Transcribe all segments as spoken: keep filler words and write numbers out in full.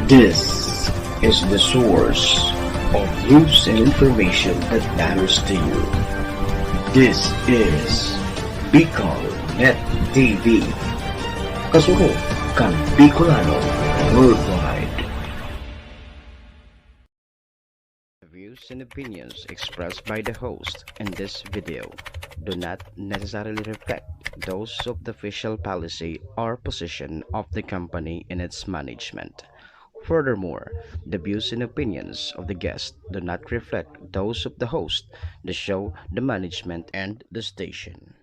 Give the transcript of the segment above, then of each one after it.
This is the source of news and information that matters to you. This is Bicol Net T V. Kasurog kan Bicolano worldwide. The views and opinions expressed by the host in this video do not necessarily reflect those of the official policy or position of the company and its management. Furthermore, the views and opinions of the guest do not reflect those of the host, the show, the management, and the station.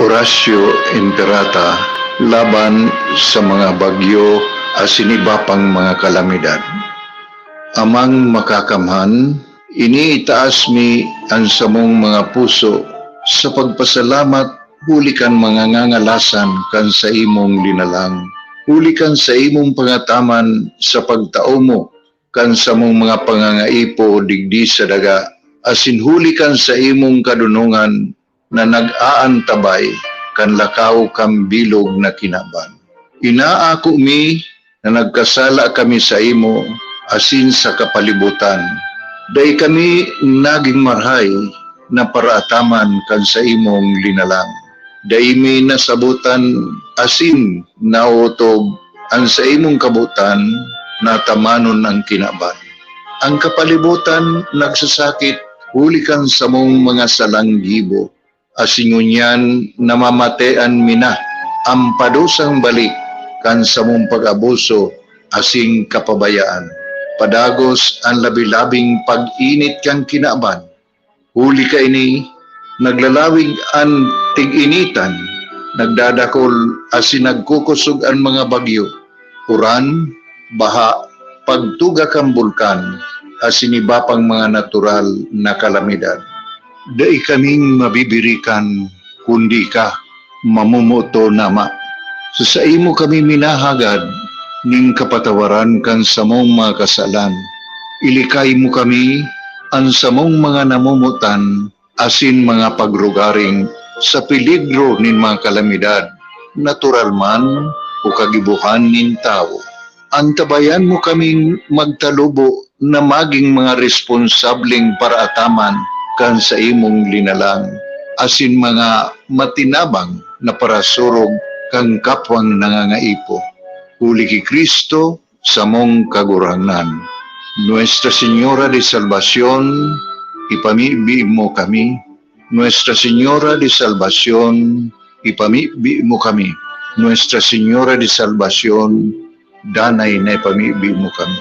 Horacio Imperata laban sa mga bagyo asin iba pang mga kalamidad. Amang Makakamhan, iniitaas mi an samong mga puso sa pagpasalamat huli kan mga ngangalasan kan saimong linalang, huli kan saimong pangataman sa pagtao mo kan samong mga pangangaipo digdi sa daga, asin huli kan saimong kadonongan na nag-aantabay kan lakaw kan bilog na kinaban. Inaako mi na nagkasala kami saimo asin sa kapalibotan. Dai kami nagin marahay na paraataman kan saimong linalang. Dai mi nasabotan asin naotob an saimong kabotan na tamanon an kinaban. An kapalibotan nagsasakit huli kan samong mga salang gibo, asin ngunyan namamatean mi na an padusang balik kan samong pag-abuso asin kapabayaan. Padagos an labi-labing pag-init kan kinaban. Huli kaini, naglalawig an tig-initan, nagdadakol asin nagkukosog an mga bagyo, uran, baha, pagtuga kan bulkan, asin iba pang mga natural na kalamidad. Dai kaming mabibirikan, kundi ika, mamomoton, Ama. Sa saimo kami minahagad nin kapatawaran kan samong mga kasalan. Ilikay mo kami, an samong mga namomotan, asin mga pagrugaring sa peligro nin mga kalamidad, natural man o kagibohan nin tawo. Antabayan mo kaming magtalubo na magin mga responsableng paraataman kan saimong linalang, asin mga matinabang na parasurog kan kapwang nangangaipo. Huli ki Cristo, samong Kagurangnan. Nuestra Señora de Salvacion, ipamibi mo kami. Nuestra Señora de Salvacion, ipamibi mo kami. Nuestra Señora de Salvacion, danay na ipamibi mo kami.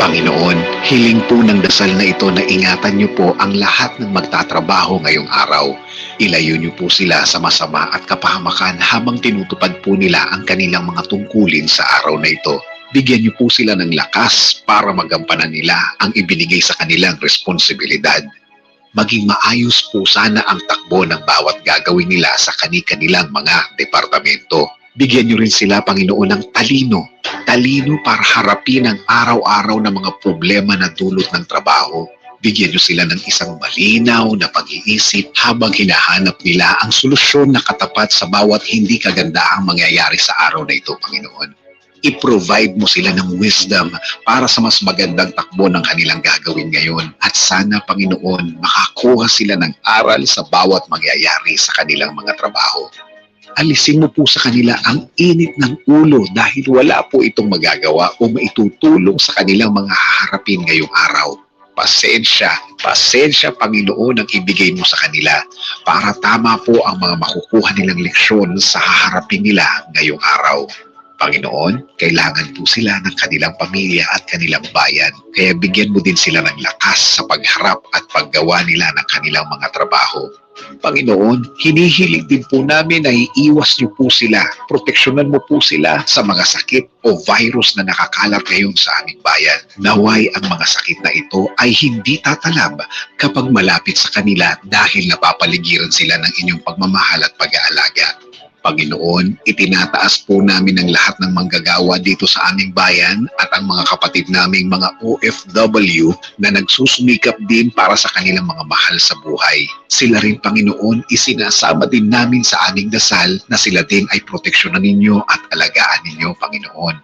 Panginoon, hiling po ng dasal na ito na ingatan niyo po ang lahat ng magtatrabaho ngayong araw. Ilayo niyo po sila sa masama at kapahamakan habang tinutupad po nila ang kanilang mga tungkulin sa araw na ito. Bigyan niyo po sila ng lakas para magampanan nila ang ibinigay sa kanilang responsibilidad. Maging maayos po sana ang takbo ng bawat gagawin nila sa kani-kanilang mga departamento. Bigyan niyo rin sila, Panginoon, ng talino. Talino para harapin ang araw-araw na mga problema na dulot ng trabaho. Bigyan niyo sila ng isang malinaw na pag-iisip habang hinahanap nila ang solusyon na katapat sa bawat hindi kagandahang mangyayari sa araw na ito, Panginoon. I-provide mo sila ng wisdom para sa mas magandang takbo ng kanilang gagawin ngayon. At sana, Panginoon, makakuha sila ng aral sa bawat mangyayari sa kanilang mga trabaho. Alisin mo po sa kanila ang init ng ulo dahil wala po itong magagawa o maitutulong sa kanilang mga haharapin ngayong araw. Pasensya, pasensya, Panginoon, ang ibigay mo sa kanila para tama po ang mga makukuha nilang leksyon sa haharapin nila ngayong araw. Panginoon, kailangan po sila ng kanilang pamilya at kanilang bayan, kaya bigyan mo din sila ng lakas sa pagharap at paggawa nila ng kanilang mga trabaho. Panginoon, hinihiling din po namin na iiwas niyo po sila, proteksyonan mo po sila sa mga sakit o virus na nakakalat ngayon sa aming bayan. Naway ang mga sakit na ito ay hindi tatalab kapag malapit sa kanila dahil napapaligiran sila ng inyong pagmamahal at pag-aalaga. Panginoon, itinataas po namin ang lahat ng manggagawa dito sa aming bayan at ang mga kapatid naming mga O F W na nagsusumikap din para sa kanilang mga mahal sa buhay. Sila rin, Panginoon, isinasama din namin sa aming dasal na sila din ay proteksyonan ninyo at alagaan ninyo, Panginoon.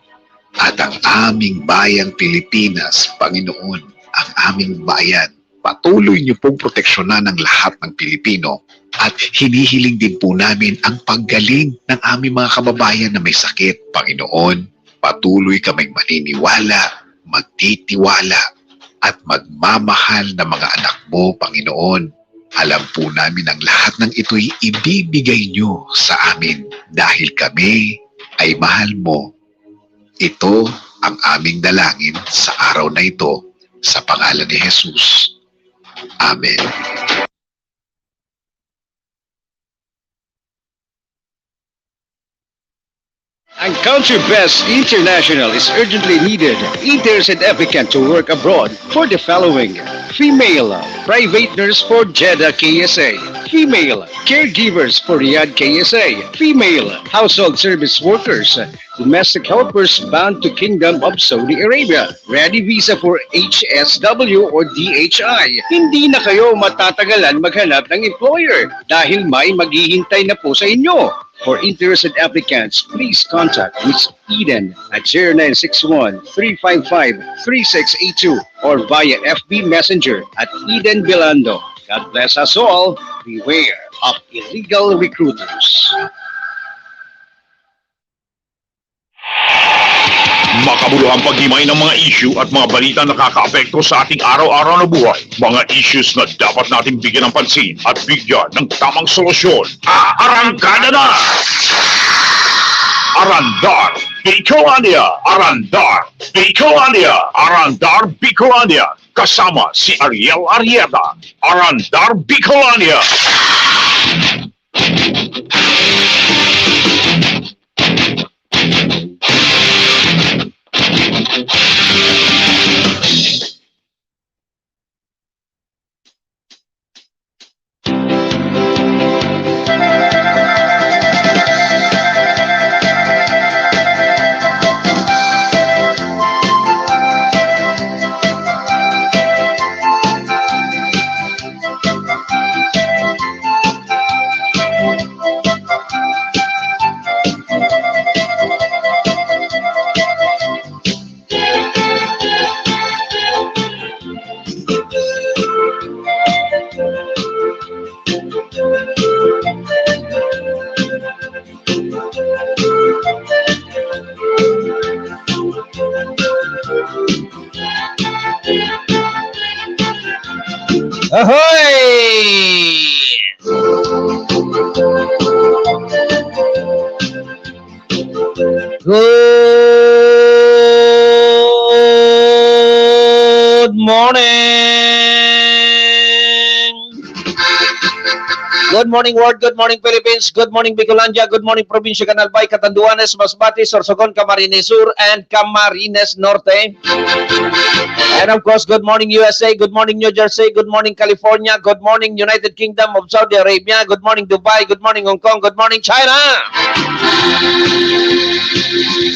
At ang aming bayang Pilipinas, Panginoon, ang aming bayan, patuloy niyo pong proteksyonan ang lahat ng Pilipino. At hinihiling din po namin ang paggaling ng aming mga kababayan na may sakit, Panginoon. Patuloy kaming maniniwala, magtitiwala, at magmamahal na mga anak mo, Panginoon. Alam po namin ang lahat ng ito'y ibibigay niyo sa amin dahil kami ay mahal mo. Ito ang aming dalangin sa araw na ito, sa pangalan ni Jesus. Amen. Ang Country Best International is urgently needed, interested applicant to work abroad for the following: female, private nurse for Jeddah K S A; female, caregivers for Riyadh K S A; female, household service workers, domestic helpers bound to Kingdom of Saudi Arabia. Ready visa for H S W or D H I. Hindi na kayo matatagalan maghanap ng employer dahil may maghihintay na po sa inyo. For interested applicants, please contact Miss Eden at zero nine six one, three five five, three six eight two or via F B Messenger at Eden Belando. God bless us all. Beware of illegal recruiters. Makabuluhang paghimay ng mga issue at mga balita na nakakaapekto sa ating araw-araw na buhay. Mga issues na dapat nating bigyan ng pansin at bigyan ng tamang solusyon. Aarangkada na! Arandar Bicolandia! Arandar Bicolandia! Arandar Bicolandia! Kasama si Ariel Arrieta. Arandar Bicolandia! Ahoy! Good morning! Good morning, world. Good morning, Philippines. Good morning, Bicolandia. Good morning, Probinsya kan Albay, Catanduanes, Masbate, Sorsogon, Camarines Sur, and Camarines Norte. And of course, good morning, U S A. Good morning, New Jersey. Good morning, California. Good morning, United Kingdom of Saudi Arabia. Good morning, Dubai. Good morning, Hong Kong. Good morning, China.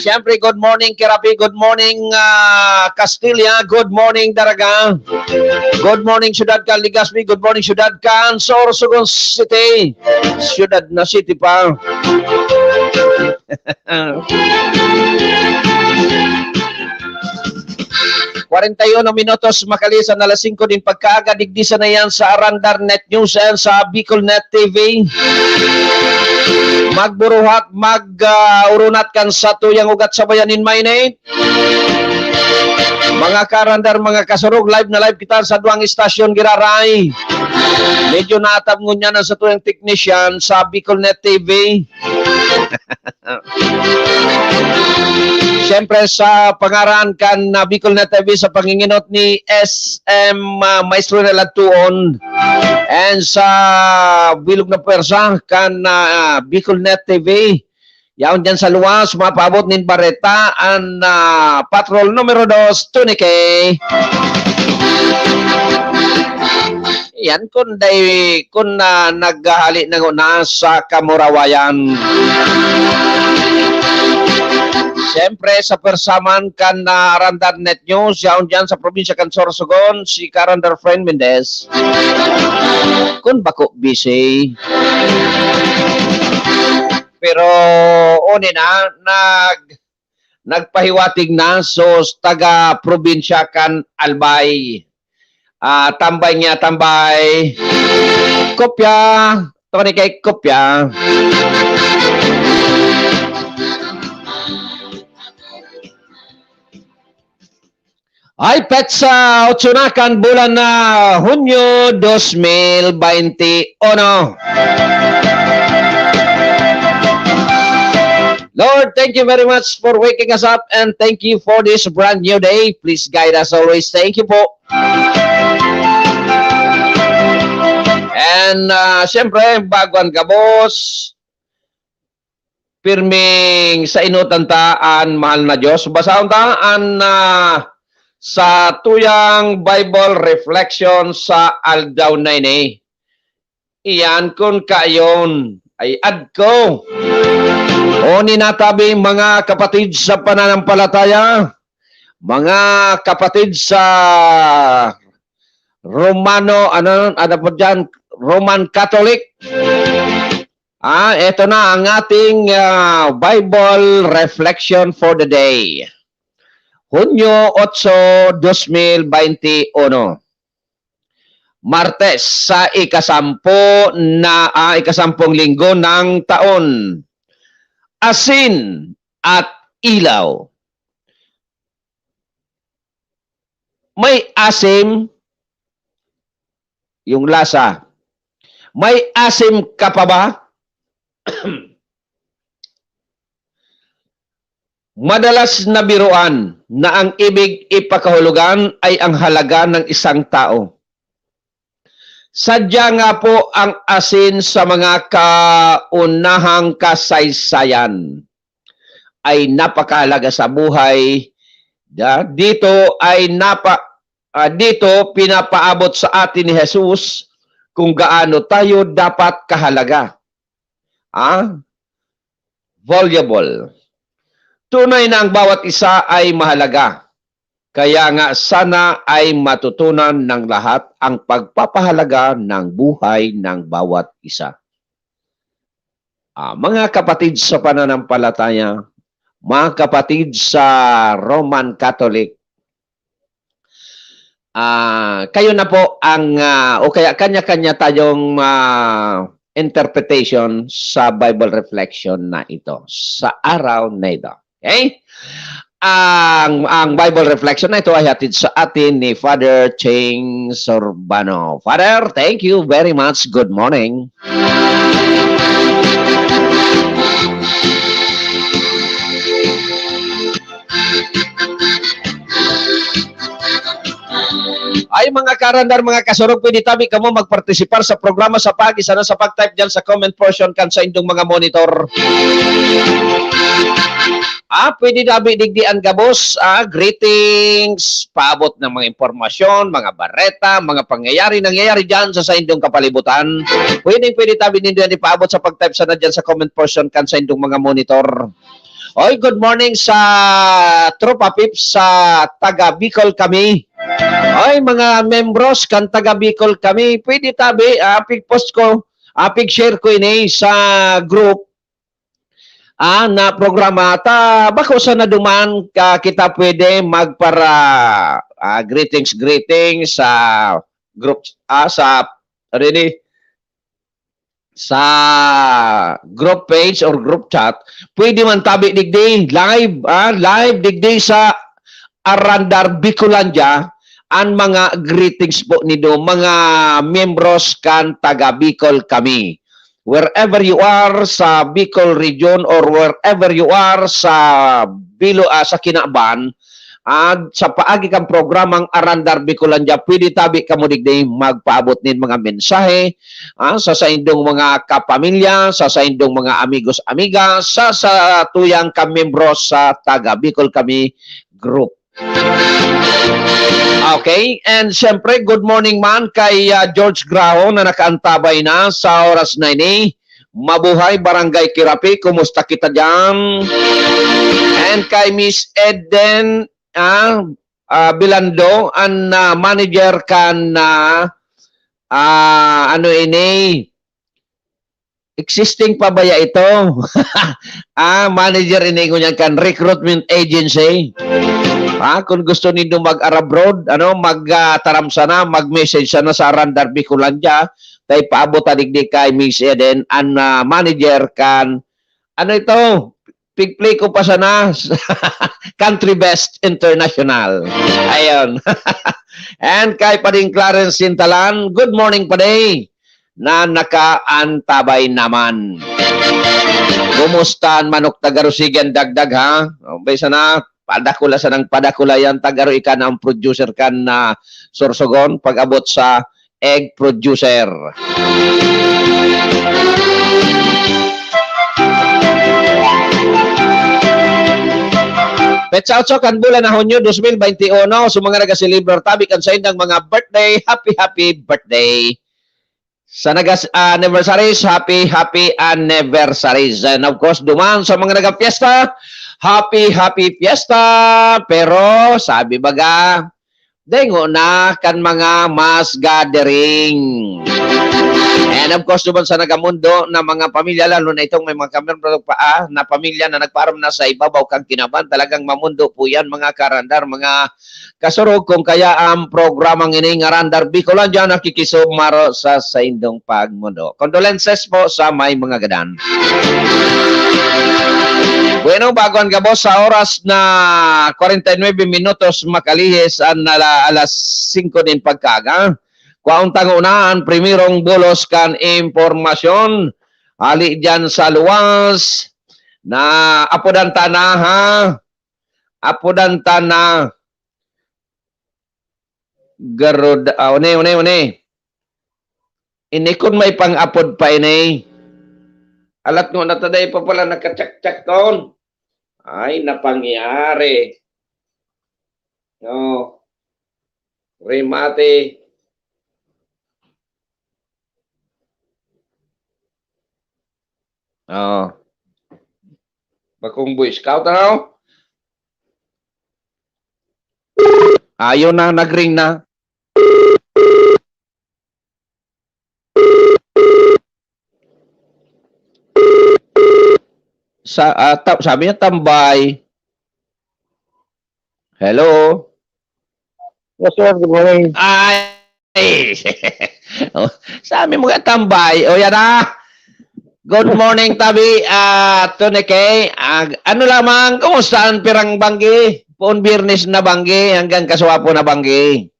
Siyempre, good morning, Kirapi. Good morning, ah, Castilla. Good morning, Daraga. Good morning, Siyudad kan Legazpi. Good morning, Siyudad kan Sorsogon City. Siyudad na city pa. Kwarenta y uno minutos makalisan alas singko nin pagkaaga, digdi sana yan sa Arandar Net News and sa Bicol Net T V. Magburuhak, mag, ah, urunat kan satuyang ugat sa bayan nin mainit. Mga karandar, mga kasurog, live na live kita sa duwang istasyon giraray. Medyo natab ngunyan ang satuyang technician sa Bicol Net T V. Siyempre, sa pangaran kan, ah, Bicol Net T V, sa panginginot ni S M, ah, Maestro Naladtuon, and sa bilog na pwersa kan, ah, Bicol Net T V, yaon dyan sa luwas, mapaabot nin bareta an, ah, Patrol Numero Dos, Tony K. Yan, kun day, kun, ah, naghahali na nguna sa kamurawayan. Siyempre, sa persaman kan, ah, Arandar Net News, yaon diyan sa probinsya kan Sorsogon, si Karandar Friend Mendez. Kun bako busy. Pero, uni na, nag-, nagpahiwatig na, sos, taga probinsya kan Albay. Ah, tambay niya, tambay. Kopya. Tony kay kopya. Ay, petsa otso na kan bulan na Hunyo dos mil baynti uno. Lord, thank you very much for waking us up and thank you for this brand new day. Please guide us always. Thank you po. And, ah, siyempre, bago ang gabos, pirming sainotan ta an mahal na Diyos. Basahon ta an, ah, sa tuyang Bible reflection sa aldaw na ini. Iyan kun kayon ay adko. O ninatabi, mga kapatid sa pananampalataya, mga kapatid sa Romano, ano, ano po dyan? Roman Catholic. Ah, eto na ang ating, ah, Bible reflection for the day. Hunyo otso, dos mil baynti uno. Martes, sa ikasampo na, ah, ikasampung linggo ng taon. Asin at ilaw. May asim yung lasa. May asim ka pa ba? Madalas na biruan na ang ibig ipakahulugan ay ang halaga ng isang tao. Sadya nga po, ang asin sa mga kaunahang kasaysayan ay napakahalaga sa buhay. Da-, dito ay napa-, ah, dito pinapaabot sa atin ni Jesus kung gaano tayo dapat kahalaga. Ah? Valuable. Tunay na ang bawat isa ay mahalaga. Kaya nga sana ay matutunan ng lahat ang pagpapahalaga ng buhay ng bawat isa. Ah, mga kapatid sa pananampalataya, mga kapatid sa Roman Catholic, ah, kayo na po ang, ah, o kaya kanya-kanya tayong, ah, interpretation sa Bible reflection na ito, sa araw na ito. Okay? Ang, ang Bible reflection na ito ay hatid sa atin ni Father Ching Sorbano. Father, thank you very much. Good morning. Ay, mga karandar, mga kasurog, pwede tabi kamo magpartisipar sa programa sa pagi sana sa pag-type dyan sa comment portion kan saindong mga monitor. Ah, pwede tabi digdi an gabos, ah, greetings, paabot ng mga impormasyon, mga bareta, mga pangyayari nangyayari dyan sa saindong kapalibutan. Pwedeng pwede tabi nindo yan ipaabot sa pag-type sana dyan sa comment portion kan saindong mga monitor. Oy, good morning sa Tropa Pips sa taga Bicol kami. Oy, mga membros kan taga Bicol kami, pwede tabi, ah, pig-post ko, ah, pig-share ko ini sa group, ah, na programa. Ta, bako sana duman ka kita pwede magpara, ah, greetings, greetings sa group, ah, sa, ano ini? Sa group page or group chat, pwede man tabi digdi, live, ah, live digdi sa Arandar Bicolandia, ang mga greetings po nindo, mga miyembros kan taga Bicol kami. Wherever you are sa Bicol region or wherever you are sa Bilo-, ah, sa Kinaban, at sa paagi kan programang Arandar Bicolandia, pwede tabi kamo digdi magpaabot nin mga mensahe, ah, sa saindong mga kapamilya, sa saindong mga amigos, amiga, sa, sa tuyang kamiyembro sa Taga Bicol Kami Group. Okay, and siyempre, good morning man kay, ah, George Graho na nakaantabay na sa oras na ini. Mabuhay, Barangay Kirapi, kumusta kita diyan? And kay Miss Eden, ah, ah, Bilando, an, ah, manager kan, ah, ah, ano ini, existing pa baya ito? Ah, manager ini ngunyan kan recruitment agency. Ah, kung gusto nindo mag-abroad, ano, mag, ah, taram sana, mag-message sana sa Randar Bicolandia, kay paabot ta digdi kay Miss Eden, an, ah, manager kan, ano ito? Pigplay ko pa sana, Country Best International. Ayun. And kay Pading Clarence Sintalan, good morning, Padi, na nakaantabay naman. Kumusta an manok ta garo? Sige an dagdag, ha? O, bay sana, padakula sanang padakula yan, ta garo ika na ang producer kan, ah, Sorsogon, pag-abot sa egg producer. Petsa otso kan bulan na Hunyo dos mil baynte uno, sa mga nagaselebrar tabi kan saindang mga birthday, happy, happy birthday. Sa nagas-, ah, anniversaries, happy, happy anniversaries. And of course, duman sa mga nagapyesta, happy, happy fiesta. Pero, sabi baga, dengo na kan mga mass gathering. And of course, duman sa nagamundo na mga pamilya, lalo na itong may mga kamiyembro pa, ah, na pamilya na nagpaaram na sa ibabaw kan kinaban, talagang mamundo po yan, mga karandar, mga kasurog. Kung kaya ang programang ini nga Randar Bicolandia nakikisumaro sa saindong pagmundo. Condolences po sa may mga gadan. Bueno, bago ang gabos, sa oras na kwarenta y nuebe minutos makalihis an ala-, alas singko nin pagkaaga, kwaon ta nguna an primerong bulos kan impormasyon. Hali diyan sa luwas, na apodan ta na, ha? Apodan ta na. Garod, ah, one, one, one. Ini kun may pang-apod pa ini. Alat ngona ta dai pa pala nakachakchak ton. Ay, napangyari. No. Remate. Oo. Bakong Boy Scout, ano? Ayun na, nag-ring na. Sa, ah, ta-, sabi niya, tambay. Hello? Yes, sir. Good morning. Ay! Oh, sabi mo nga, tambay. O, yan na. Good morning, tabi, ah, Tony K. Ah, ano lamang, kumusta ang pirang banggi? Poon Biyernes na banggi, hanggang kaswapo na banggi.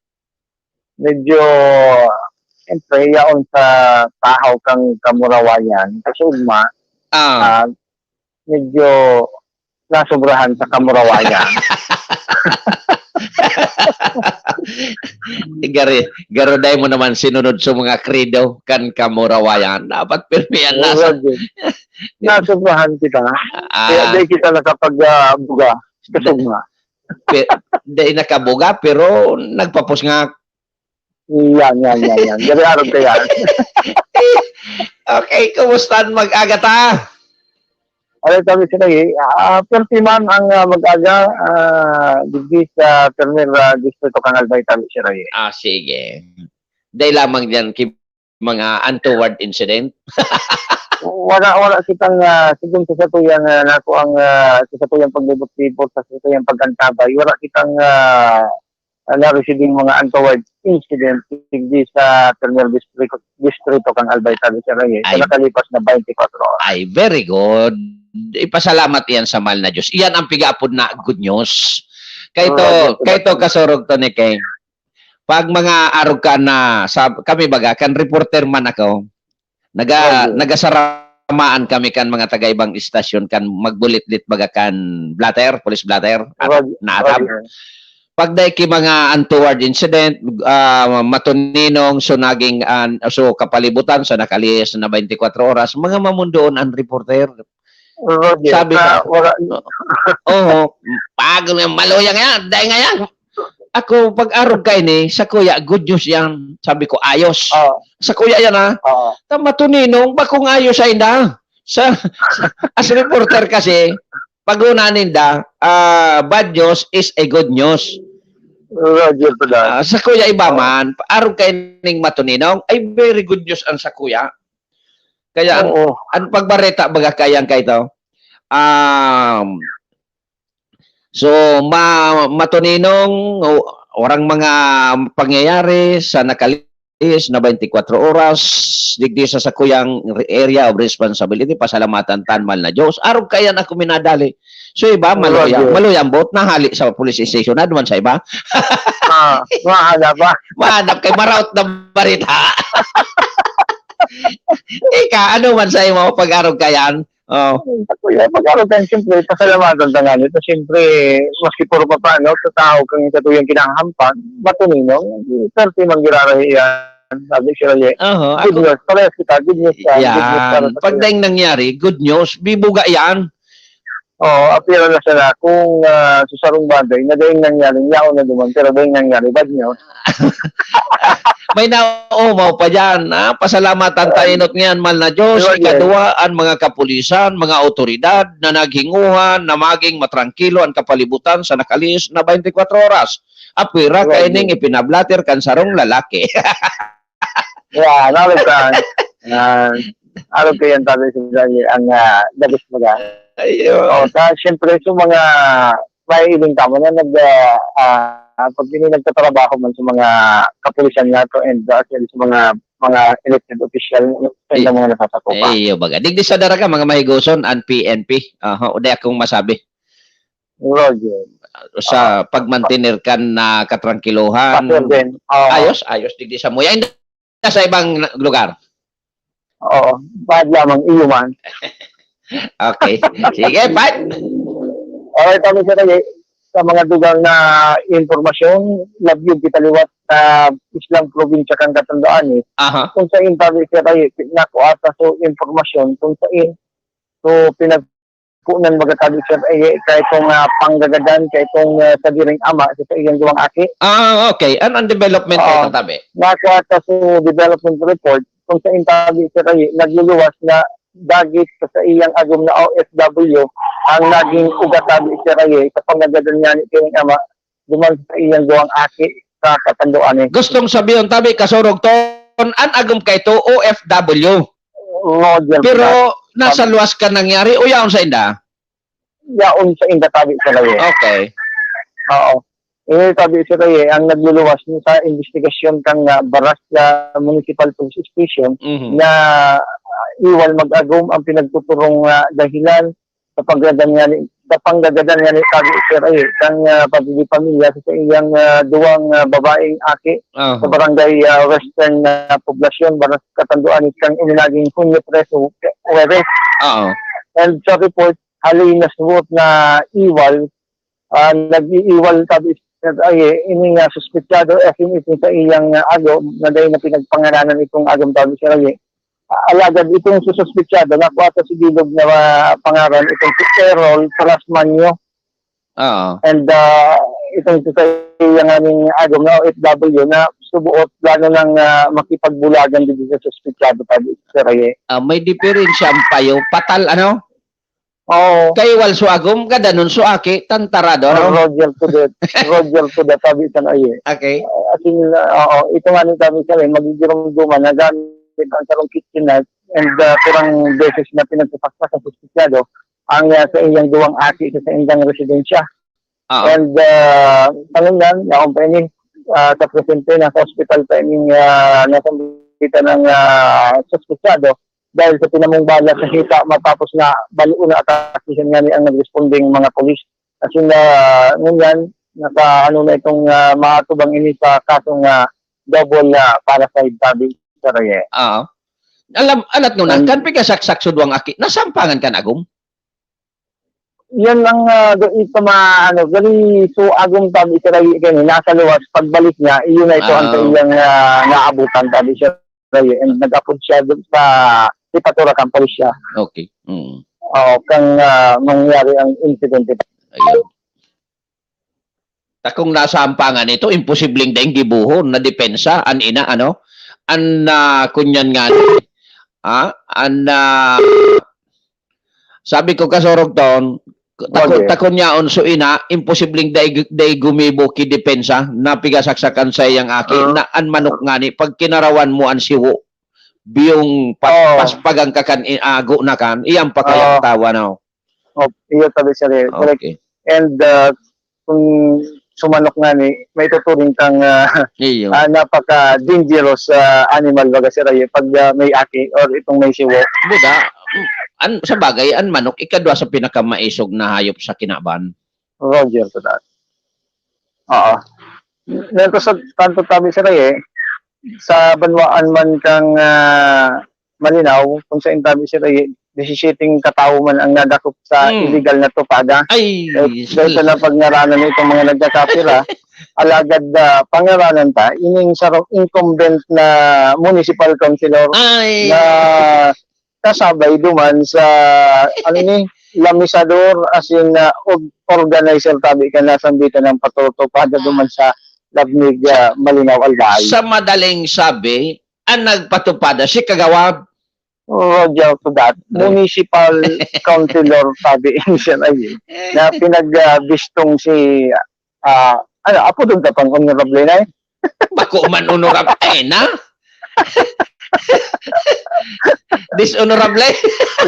Medyo, siyempre, yaon sa tahaw kang kamurawayan. Kasi ugma, Ah. ah, medyo nasobrahan sa kamurawayan. Gari, garuday mo naman sinunod sa mga kredo kan kamurawayan. Dapat pirmi yan nasa Mura din. Nasobrahan kita. Ah. Kaya di kita nakapag, ah, buga. Kasi nga. Pe-, di nakabuga, pero nagpapos nga. Yan, yan, yan, yan. Gari arog ka yan. Okay, kumusta ang mag-aga ta? Alay, sabi sila, eh, ah, perti man ang, ah, mag-aga, ah, digdi sa Terminal, ah, Distrito kan Albay, sabi sila, eh. Ah, sige. Dahil lamang dyan, ki-, mga untoward incident? Wala, wala kitang, ah, sigun sa satuyang, ah, nako ang, ah, sa satuyang paglibot-libot, sa satuyang pag-antabay, wala kitang, ah, ah, na-receiving mga untoward incident digdi sa Terminal Distrito, Distrito kan Albay, sabi sila, eh, sa Ay. nakalipas na twenty-four hours. Ay, very good. Ipasalamat iyan sa mahal na Diyos. Iyan ang piga-apod na good news. Kaito, Oo, kaito, kasurog to ni King. Pag mga arog ka na, sa, kami baga, kan reporter man ako, naga-, Oo. nagasaramaan kami kan mga taga-ibang istasyon, kan magbulitlit baga kan blotter, police blotter, at Roger, naatab. Roger. Pag dai ki mga untoward incident, ah, matuninong, so naging, ah, so kapalibutan sa nakalihis na twenty-four oras, mga mamundoon ang reporter. Roger, Sabi sa ka, wala, "Oo, pag maluyang yan, dahil nga yan." Ako, pag arog kaini, sa kuya, good news yan. Sabi ko, "Ayos." Oo. Sa kuya yan, ha? Oo. Ta matuninong, bakong ayos ay na. Sa, as reporter kasi, pag una ninda, ah, bad news is a good news. Roger pala. Ah, sa kuya iba Oo. man, arog kaining matuninong, ay very good news ang sa kuya. Kaya ang, Oo. ang pagbareta baga kaya kay ito, um, so, ma-, matuninong, o-, orang mga pangyayari sa nakalis na twenty-four oras, digdi sa sakuyang re-, area of responsibility, pasalamatan tan, mahal na Diyos. Arog kaya na ako minadali. So, iba, Arog maluya, yun. maluya ang boat, nahali sa police station, na duman sa iba. Ah, mahanap ba? Mahanap kay maraot na barita. Ika, ano man sa imo, pag-arog kayan? Oh. Ay, ako, yan. Pag-arog kayan, siyempre, pasalamatan ta nga nito. Siyempre, maski puro pa paano, sa tao kang katuyang kinahampan, matuninong, swerte man giraray yan. Sabi siya, "Ye, Oho, good ako news. Parehas kita, good news yan. Good news para Yan. sa Pag kanya." daing nangyari, good news, bibuga yan. Oo, apira na sana kung, ah, sa sarong bagay na daing nangyari, yaon na duman, pero daing nangyari, bad news. May naumaw pa diyan, ha? Pasalamatan ta Ay. inot ngayan, mahal na Diyos. Ayun, Ikadua, an mga kapulisan, mga awtoridad na naghinguhan na maging matrangkilo an kapalibutan sa nakalihis na twenty-four oras. Apwera Ayun, kaining ayun. ipinablatter kan sarong lalaki. Yan, arog ka. Yan. Arog ka yan, sabi sa dali, ang, ah, the best baga. Ayun. Oh, ta, siyempre, sa mga maiiling tamo na nag, ah, ah, pag ini nagtatrabaho man sa mga kapulisan nga to and, ah, actually sa mga, mga elected official, sa Ay. mga nasasakupan. Ay, iyo baga. Digdi sa Daraga, mga mahigoson, ang P N P. Aha, o di akong masabi. Roger. Sa Ah. pagmantener kan, ah, katrangkilohan. Pastor din. Oo. Ayos, ayos. Digdi sa muya. Hindi na sa ibang lugar. Oo. Bad lamang, iyo man. Okay. Sige, Pat. Alright, kami sa tayo. Sa mga dugang na impormasyon, labyog kita liwat sa islang probinsya kan Catanduanes. Aha. Kung sa intabi siya tayo, nakuha ta so impormasyon, kung sa in, so pinag-, punan magatabi siya, eh, kay itong, ah, panggagadan, kay itong, ah, sadiring ama, sa, sa iyang duwang aki. Ah, okay. Ano ang development Oo. kayo, tabi? Nakuha ta so development report, kung sa intabi siya tayo, nagluluwas na dagit sa, sa iyang agom na O F W, ang naging ugat tabi siya tayo, sa panggagadan niya ni kay ama, duman sa iyang duwang aki sa Catanduanes. Gustong sabihon, tabi, kasurog ton, an agom kay to, O F W. Roger, Pero Brad. nasa luwas ka nangyari o yaon sa inda? Yaon sa inda, tabi sa layo. Okay. Oo. Eh, tabi sa layo, ang nagluluwas sa investigasyon kang, ah, Barasca Municipal Police Station Mhm. na, ah, iwal mag-agom ang pinagtuturong, ah, dahilan sa paggadan nga ni, sa panggagadan nga ni Tabi Sir ay, kang, ah, pagdidipamilya sa iyang, ah, duwang, ah, babaeng aki Aha. sa barangay, ah, Western, ah, Poblacion, Barangay Catanduanes, kang ininaging Hunyo tres o Huwebes. Oo. And sa report, hali na suot na iwal, ah, nag-iiwal Tabi Sir ay, ini nga suspetsado, as in, itong sa iyang, ah, ago, na dahil na pinagpangaranan itong agom Tabi Sir ay, Alagad itong sususpitsado, nakuha sa Sibilog na, ah, pangaran, itong si Errol Trasmanyo. Oo. And, ah, itong sa iya nga ning agom na O F W na subuot plano ng, ah, makipagbulagan dito sa suspitsado, Tabi Sir Aye. Ah, may diferensya ang payo. Patal, ano? Oo. Kaiwal so agom, gadanon so aki, tantarado, ano? Roger Pudet. Roger Pudet, Tabi Sir Aye. Okay. Ah, as in, ah, oo, ito nga ni Tabi Sir Aye, magigiromdoman na gamit ang sarong kitchen knife and, ah, pirang beses na pinagsasaksak sa suspitsado ang, ah, sa iyang duwang aki sa saindang residensya. Oo. And, ah, sa ngunyan, yaon pa ini, ah, sa presente, nasa ospital pa ini, ah, nasa ng, ah, suspitsado dahil sa tinamong bala sa hita matapos na balion na atakihan nga ni ang nagresponding mga polis. As in, ah, ngunyan, naka, ano na itong, ah, maatubang ini sa kasong, ah, double, ah, parricide, Tabi Sir Aye. Oo. Alam, alat nyo na, Ang kan pikasaksak sa duwang aki, nasampangan kan agom? Yan ang, ah, ga-, ito ma-, ano, gali so agom Tabi Sir Aye kani, nasa luwas, pagbalik niya, iyon na ito ang Ah. sa iyang, ah, naabutan, Tabi Sir Aye, and nag-apod siya dun sa jepatura kan pulisya. Okay. Mm. Oo, kang, ah, mangyari ang insidente. Ayun. Ta kung nasampangan ito, imposibleng daing gibohon na depensa, an ina, ano? An, ah, kunyan nga ni, ah, an, ah, sabi ko, Kasurog Ton, ta ku-, Okay. ta kun yaon so ina, imposibleng daig, daig gumibo ki depensa, na pigasaksakan sa iyang aki, Ah. na an manok nga ni, pag kinarawan mo an siwo, biyong pa-, Oo. paspagan ka kan i-, ago na kan, iyang pakayang Oo. tawa na, oh. Oh, iyo tabi, sir, eh. Correct. Okay. And, ah, kung sumanok nga ni, may tuturing kang, ah, Iyo. ah, napaka-dangerous, ah, animal, baga, sir, eh, pag, ah, may aki or itong may siwo. Buda, an, sa bagay, an manok, ikadwa sa pinakamaisog na hayop sa kinaban. Roger to that. Oo. Nito sa tanto tabi, sir, eh, sa banwaan man kang, ah, Malinaw, kung sa intabi, sir, eh, disisiyete katawo man ang nadakop sa Hmm. illegal na tupada. Ay, Eh, dahil sa napagngaranan na itong mga nagkakapira, alagad, ah, pangaranan ta, ining sarong incumbent na municipal councilor ay, na kasabay duman sa, ano ni, lamisador, as in, ah, org-, organizer tabi ka na sambitan ng patutupada duman sa Labnig, ah, Malinaw, Albay. Sa madaling sabi, ang nagpatupada si Kagawad. Roger to that. Right. Municipal councilor, sabi siya na yun. Na pinagbistong si, ah, ano, apo doon ka pang honorable na eh. Bako man honorable na. Dishonorable.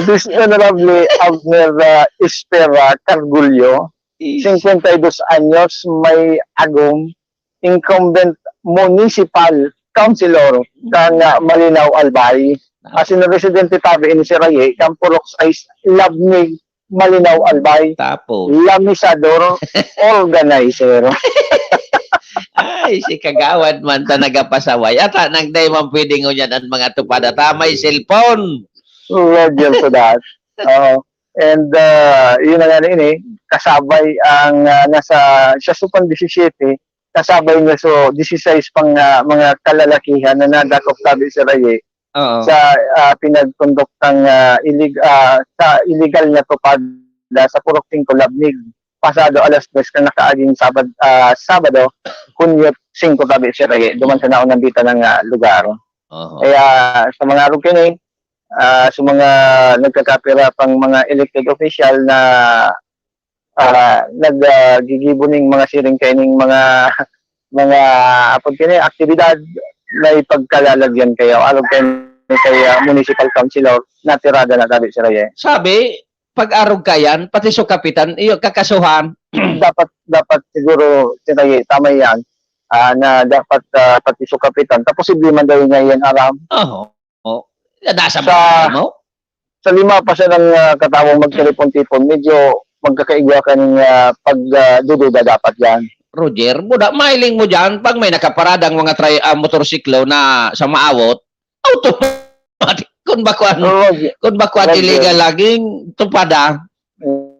Dishonorable Abner, ah, Espera Cargullo, Is- cincuenta y dos anyos, may agom, incumbent municipal councilor kan, ah, Malinaw, Albay. As in, residente tabi ini si Raye, kan Purok sais, Labnig, Malinaw, Albay. Tapos. Lamisador, organizer. Ay, si Kagawad man ta nagapasaway. Ata nang day man pwede ngunyan ang mga tupada. Ta may cellphone. Roger to that. Oo. And, ah, yun na nga na ini, kasabay ang, ah, nasa, siya supang disisiyete, kasabay niya so disisais pang, ah, mga kalalakihan na nadakop tabi si Raye Oo. sa, ah, pinagtundok kang, ah, ilig-, ah, sa illegal na tupada sa Purok singko, Labnig, pasado alas tres kan nakaaging Sabad-, ah, Sabado, Hunyo singko tabi si Raye, duman sa naunang dita ng, ah, lugar. Oo. Kaya sa mga arog kini, ah, sa mga nagkakapira pang mga elected official na, ah, nag, ah, gigibo ning mga siring kaining mga, mga, apod kini, aktibidad, may pagkalalagyan kayo. Arog kini kay, ah, municipal councilor, natirada na tabi si Raye. Sabi, pag-arog ka yan, pati so kapitan, iyo, kakasuhan. Dapat, dapat siguro si Raye, tama yan, ah, na dapat, ah, pati so kapitan. Tapos posible man daw nga yan, aram. Oo. Oh. Nadasa mo Sa- mo? Sa lima pa siya ng, ah, katawang magtipon-tipon, medyo magkakaigwa ka ng, ah, pag, ah, dududa dapat yan. Roger, buda, mailing mo dyan, pag may nakaparadang mga tri-, ah, motorsiklo na sa maawot, automatic. Kung bakuan, Roger, kung bakuan Roger. Illegal laging tupada.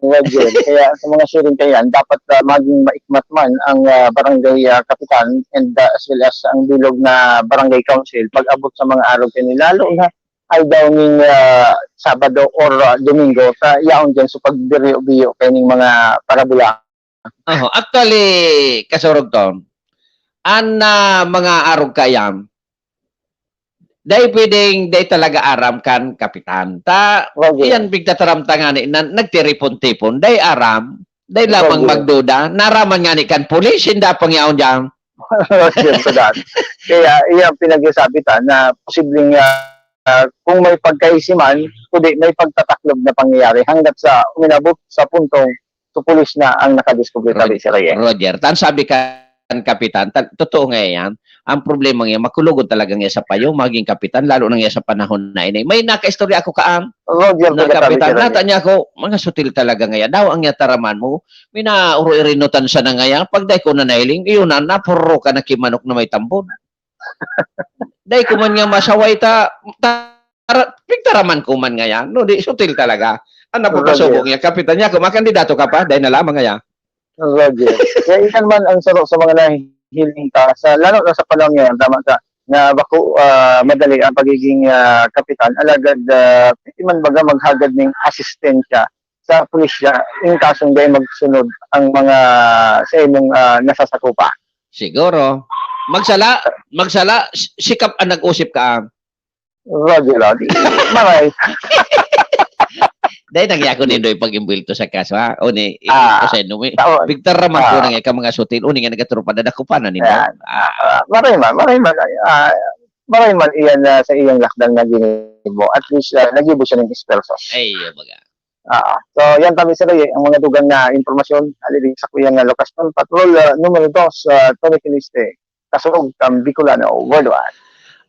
Roger. Kaya sa mga siring kayan, dapat, ah, maging maikmat man ang, ah, barangay, ah, kapitan and, ah, as well as ang bilog na barangay council pag-abot sa mga arog kini, lalo na aldaw ning, ah, Sabado or, ah, Domingo sa yaon dyan sa pagbiyo-biyo kaining mga parabola. Oho, actually, Kasurog Ton, an, ah, mga arog kayam, dai pwedeng, dai talaga aram kan kapitan. Ta, Roger. Iyan pigtataram ta nga ni, na, nagtiripon-tipon, dai aram, dai lamang Roger. Magduda, naraman nga ni kan pulis, hindi pang yaon dyan. Roger, so that. Kaya iyan pinag-isabi ta na posibleng, ah, ah, kung may pagkaisiman, kundi may pagtataklob na pangyayari hanggat sa uminabot sa puntong so pulis na ang nakadiskubre tabi si Raye. Roger, tan sabi kan kapitan, ta-, totoo nga yan. Ang problema nga, makulugod talaga nga sa payo, maging kapitan, lalo na nga sa panahon na ini. May nakaistorya ako kaan, Roger, na taga tabi kapitan, si Raye. Nata niya ako, mga sutil talaga nga yan. Daw ang yataraman mo, minauro-irinutan siya na nga yan. Pag dai ko na nahiling, iyon na, napuro ka na kimanok na may tambon. Dai ko man nga masaway ta, ta-, tara-, pigtaraman ko man nga yan. No, di, sutil talaga. Ang napapasubok Roger. Niya, kapitan niya, kung makandidato ka pa, dai na lamang nga yan. Roger. Kaya ikan man ang sarok sa mga nahihiling ka, sa, lalo na sa panahon ngayon, tama ka, na bako, ah, madali ang pagiging, ah, kapitan, alagad, ah, pwede man baga maghagad ning asistensya sa pulisya in kasong dai magsunod ang mga sa imong, ah, nasasakupan. Siguro. Magsala, magsala, s-, sikap an nag-usip ka, ah. Radyo lang. Di, maray. Dai nagya ko nindo ipag-imbwelto sa kaso, ha? O ni, Ah, ipagpaseno mo, eh. Taon. Pigtaraman ko Ah. na nga ka mga sutil, o ni nga nagaturupa na dakupan na nindo. Ayan. Ah. Ah, maray man, maray man. Ah, maray man iyan na sa iyang lakdang na ginibo. At least, ah, nagibo siya ng dispersos. Ay, yung baga. Ah, so, yan tabi sa ang mga dugang na impormasyon. Alilig sa kuyang, ah, Lucas Patrol, ah, numero dos, ah, Tony Finiste. Kasurog kan Bicolano Worldwide.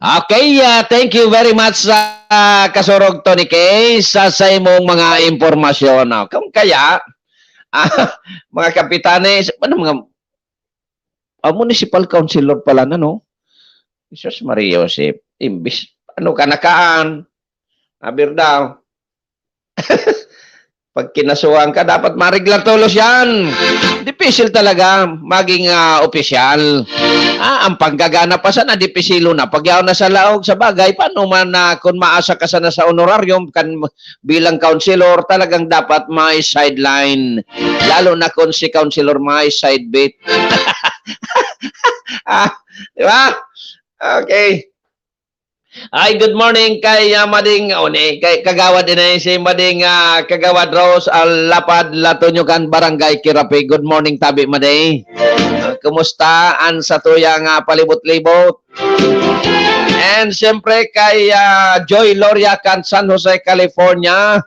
Okay, ah, thank you very much sa Kasurog Tony K. Sa, sa imong mga impormasyon. Ah, kung kaya, ah, mga kapitanes, ano mga, ah, municipal councilor pala na, no? Jesus Maria Joseph, imbis, ano ka nakaan? Aber daw. Pag kinasuhan ka, dapat mareglar tolos yan. Dipisil talaga maging, ah, opisyal. Ah, ang panggagana pa sana, dipisilo na. Pag yaon na sa laog, sa bagay, paano man na kung maasa ka sana sa honorarium kan, bilang councilor, talagang dapat may sideline. Lalo na kung si councilor may side beat. Ah, di ba? Okay. Ay, good morning kay, ah, Mading, o ni, kay Kagawad din eh, si Mading, ah, Kagawad Rose Alapad, Latonyokan, Barangay Kirapi. Good morning, tabi, Mading. Ah, kumusta an satuyang, ah, palibot-libot? And siyempre kay, ah, Joy Loria kan San Jose, California.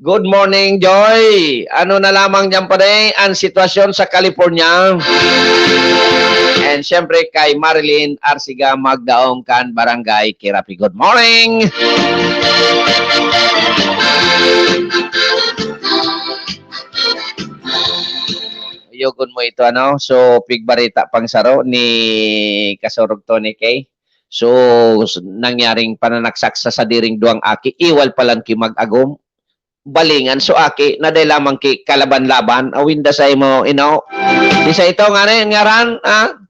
Good morning, Joy. Ano na lamang diyan, pare, ang sitwasyon sa California? And siyempre, kay Marilyn Arsiga Magdaong kan Barangay Kirapi. Good morning! Yogon mo ito, ano? So, pigbarita pang saro ni Kasurog Tony K. So, s-, nangyaring pananaksak sa sadiring duwang aki, iwal palan ki mag-agom. Balingan so aki na dai lamang ki kalaban-laban, awinda sa imo, ino. Di sa ito, ngani, ngaran, ha?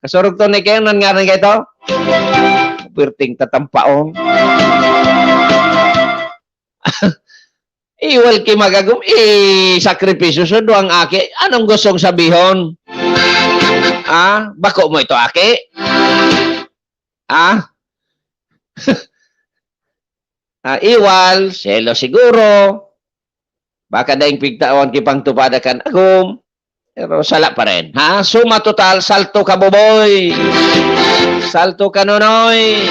Kasurog to ni Ken, nan ngaran ka ito? Perting tatampaon. Iwal ki magagom, eh, sakripisyo so duwang aki. Anong gustong sabihon? Ah, bako mo ito, aki? Ah? Ah, iwal, selo siguro. Baka daing pigtawan ki pangtupada kan agom. Pero sala pa rin, ha? Suma total, salto ka, boboy. Salto ka, nonoy.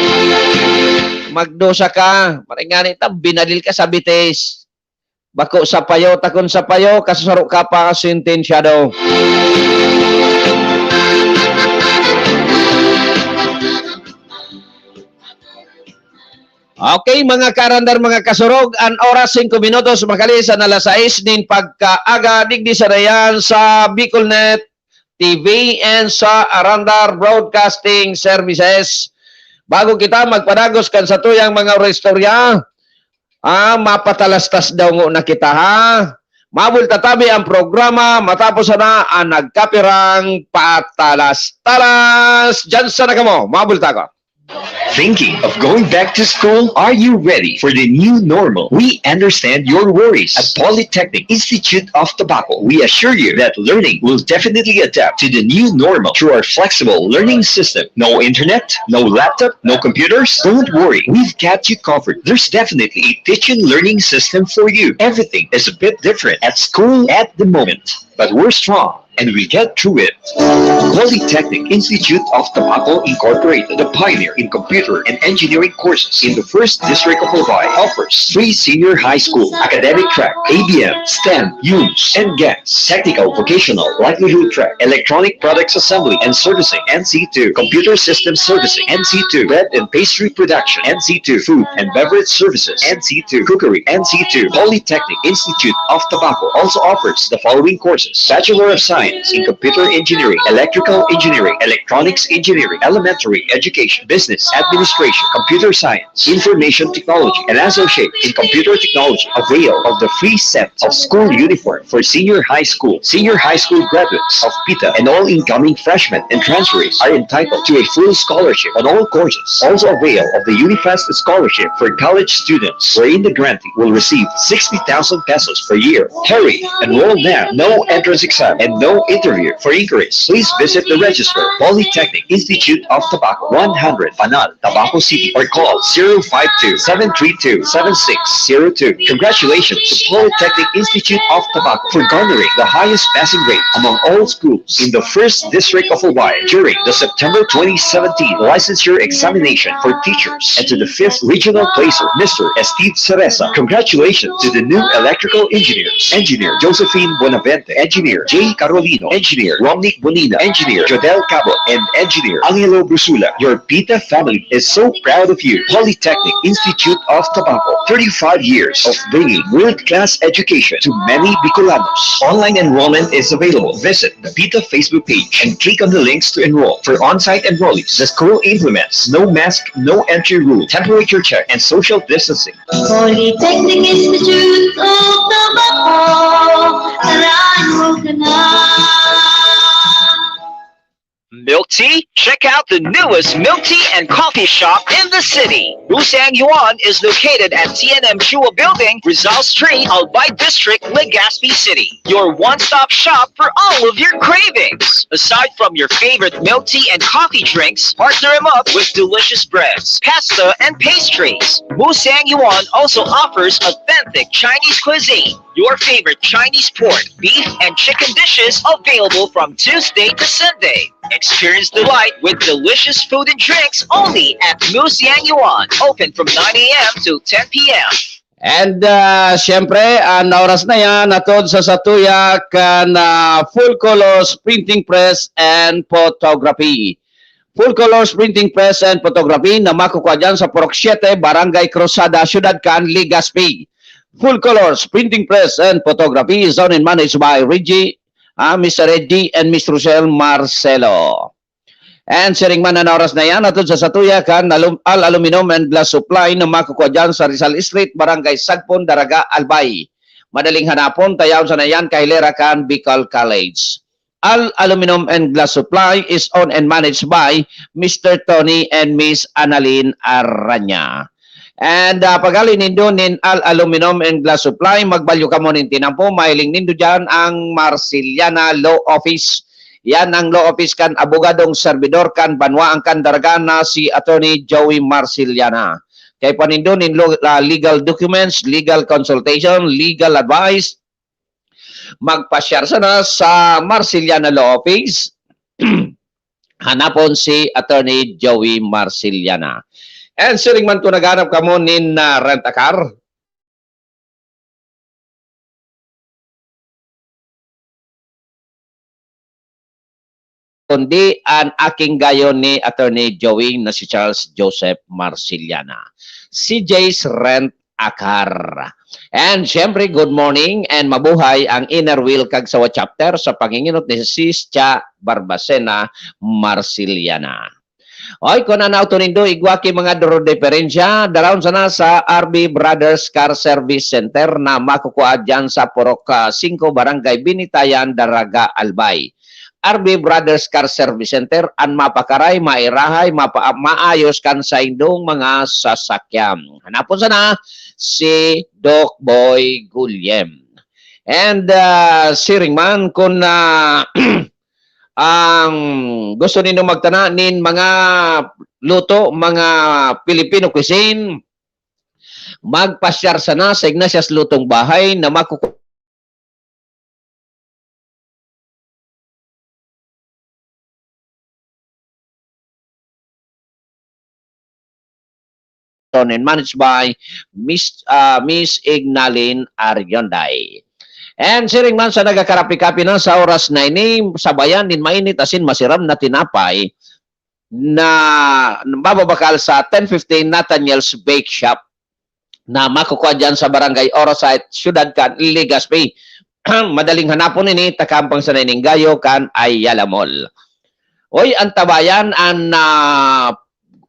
Magdusa ka. Maray ngani ta, binadil ka sa bitis. Bako sa payo, ta kun sa payo, kasaro ka pa, sentensyado. Okay, mga karandar, mga kasurog, an oras, singko minutos, makalis an alas sais nin pagkaaga, digdi sa dayan sa Bicolnet T V and sa Arandar Broadcasting Services. Bago kita magpadagos kan satuyang mga istorya, ah, mapatalastas daw ngo na kita, ha? Mabulta tabi ang programa, matapos sana ang nagkapirang patalas-talas. Diyan sana kamo, mabulta ko. Thinking of going back to school? Are you ready for the new normal? We understand your worries. At Polytechnic Institute of Tabaco, we assure you that learning will definitely adapt to the new normal through our flexible learning system. No internet, no laptop, no computers? Don't worry, we've got you covered. There's definitely a teaching learning system for you. Everything is a bit different at school at the moment, but we're strong and we get through it. Polytechnic Institute of Tabaco Incorporated, the pioneer in computer and engineering courses in the first district of Albay, offers free senior high school, academic track, A B M, STEM, UMS, and GEMS, technical vocational, livelihood track, electronic products assembly and servicing, N C two, computer system servicing, N C two, bread and pastry production, N C two, food and beverage services, N C two, cookery, N C two. Polytechnic Institute of Tabaco also offers the following courses: Bachelor of Science in computer engineering, electrical engineering, electronics engineering, elementary education, business administration, computer science, information technology, and associate in computer technology. Avail of the free set of school uniform for senior high school, senior high school graduates of PITA, and all incoming freshmen and transferees are entitled to a full scholarship on all courses. Also avail of the Unifest scholarship for college students, wherein the grantee will receive sixty thousand pesos per year. Hurry! Enroll now. No entrance exam and no interview. For inquiries, please visit the registrar, Polytechnic Institute of Tabaco, one hundred Panal, Tabaco City, or call zero five two, seven three two, seven six zero two. Congratulations to Polytechnic Institute of Tabaco for garnering the highest passing rate among all schools in the first district of Albay during the September twenty seventeen licensure examination for teachers, and to the fifth regional placer, Mister Steve Cereza. Congratulations to the new electrical engineers, Engineer Josephine Bonavente, Engineer Jay Carolino, Engineer Romnick Bonina, Engineer Jodel Cabo, and Engineer Angelo Brusula. Your PITA family is so proud of you. Polytechnic Institute of Tabaco, thirty-five years of bringing world-class education to many Bicolanos. Online enrollment is available. Visit the PITA Facebook page and click on the links to enroll. For on-site enrollees, the school implements no mask, no entry rule, temperature check, and social distancing. Polytechnic Institute of Tabaco, tarahan mo ka na. Milk tea? Check out the newest milk tea and coffee shop in the city. Musang Yuan is located at T N M Chua Building, Rizal Street, Albay District, Legazpi City. Your one-stop shop for all of your cravings. Aside from your favorite milk tea and coffee drinks, partner 'em up with delicious breads, pasta, and pastries. Musang Yuan also offers authentic Chinese cuisine. Your favorite Chinese pork, beef, and chicken dishes available from Tuesday to Sunday. Experience delight with delicious food and drinks only at Musang Yuan. Open from nine a m to ten p m. And, ah, siyempre, ang oras na yan, atod sa satuya kan, ah, Full Colors Printing Press and Photography. Full Colors Printing Press and Photography na makukuha dyan sa Purok Siete, Barangay Cruzada, Siyudad kan Legazpi. Full Colors Printing Press and Photography is owned and managed by Reggie, ah, Mister Reggie and Miss Rochelle Marcelo. And siring man an oras na yan, atod sa satuya kan alum-, Al Aluminum and Glass Supply na makukuha dyan sa Rizal Street, Barangay Sagpon, Daraga, Albay. Madaling hanapon, tayawon sana yan kahilera kan Bicol College. Al Aluminum and Glass Supply is owned and managed by Mister Tony and Miss Annalyn Aranya. And, ah, pag-ali nindo nin Al Aluminum and Glass Supply, magbalyo kamo nin tinampo, mahiling nindo dyan ang Marceliana Law Office. Yan ang law office kan abogadong serbidor kan banwaan kan Daraga na si Attorney Joey Marceliana. Kay panindo nin lo-, ah, legal documents, legal consultation, legal advice, magpasyar sana sa Marceliana Law Office. Hanapon si Attorney Joey Marceliana. And siring man kung naghanap kamo nin, ah, rent a car, kundi an aking gayon ni Attorney Joey na si Charles Joseph Marceliana. C J's Rent a Car. And syempre, good morning and mabuhay ang Inner Wheel Cagsawa Chapter sa panginginot ni Sis Cha Barbacena Marceliana. Oy, kun ano to nindo, igwa ki mga duro diferensya, daraon sana sa R B Brothers Car Service Center na makukuha dyan sa Purok, ah, singko, Barangay Binitayan, Daraga, Albay. R B Brothers Car Service Center, an mapakaray, mairahay, mapa-, maayos kan saindong mga sasakyan. Hanapon sana si Doc Boy Gulyem. And, ah, siring man, kun, ah, ang gusto nindo magtana nin mga luto, mga Filipino cuisine, magpasyar sana sa Ignatius Lutong Bahay na makuku-, and managed by Miss, ah, Miss Ignalin Arionday. And siring man sa nagakarapi-kapi na sa oras na ini, sabayan nin mainit asin masiram na tinapay na mababakal sa ten fifteen Nathaniel's Bake Shop na makukuha dyan sa Barangay Orasite, Siyudad kan Legazpi. Madaling hanapon ini, takang pang sanay ning gayo kan Ayala Mall. Oy, antabayan an, ah,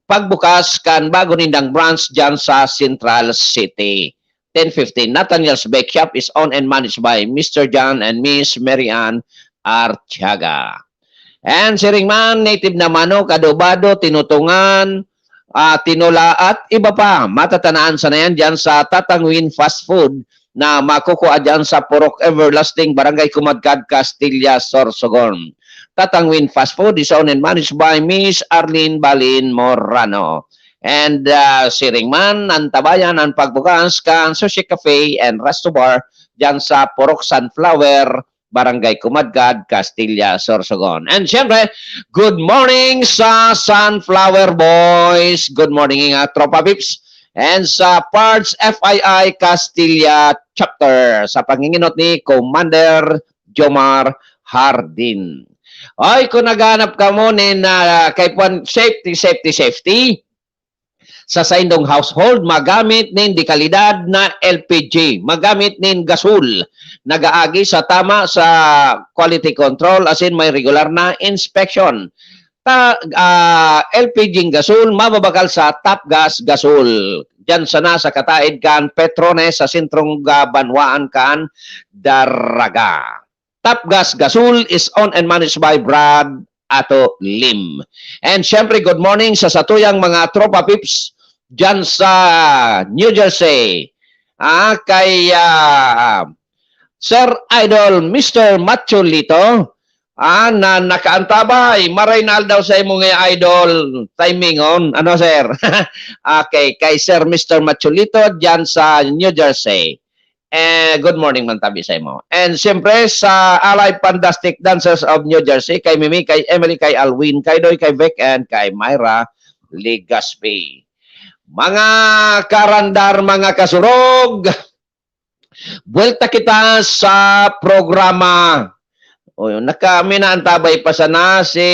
pagbukas kan bago nindang branch diyan sa Central City. Ten fifteen, Nathaniel's Bake Shop is owned and managed by Mister John and Miss Mary Ann Artiaga. And siring man, native na manok, adobado, tinutungan, ah, tinola, at iba pa. Matatanaan sana yan dyan sa Tatang Win Fast Food na makukuha dyan sa Purok Everlasting, Barangay Kumadkad, Castilla, Sorsogon. Tatang Win Fast Food is owned and managed by Miss Arlene Balin Morano. And, ah, siring man, antabayan an pagbukas kan Sushi Cafe and Resto Bar dyan sa Purok Sunflower, Barangay Kumadkad, Castilla, Sorsogon. And siyempre, good morning sa Sunflower Boys. Good morning, nga Tropa Pips. And sa Pards F I I Castilla Chapter, sa panginginot ni Commander Jomar Hardin. Oy, kung naghanap kamo nin, ah, kay puwan, safety, safety, safety, sa saindong household, magamit nin dekalidad na L P G, magamit nin gasol, nagaagi sa tama sa quality control, asin may regular na inspection. Ta-, ah, L P G gasol, mababakal sa Top Gas Gasol. Diyan sana sa kataed kan Petrones, sa sentrong ga-, banwaan kan Daraga. Top Gas Gasol is owned and managed by Brad Ato Lim. And syempre, good morning sa satuyang mga Tropa Pips dyan sa New Jersey. Ah, kay, ah, Sir Idol Mister Macho Lito, ah, na nakaantabay. Maray na aldaw sa imo nga, Idol, timingon. Ano, sir? Okay, kay Sir Mister Macho Lito dyan sa New Jersey. Eh, good morning man tabi sa imo. And siyempre, sa Alay Pandastic Dancers of New Jersey, kay Mimi, kay Emily, kay Alwin, kay Doy, kay Vic, and kay Myra Legaspi. Mga karandar, mga kasurog, buwelta kita sa programa. O, naka-, may naantabay pa sana si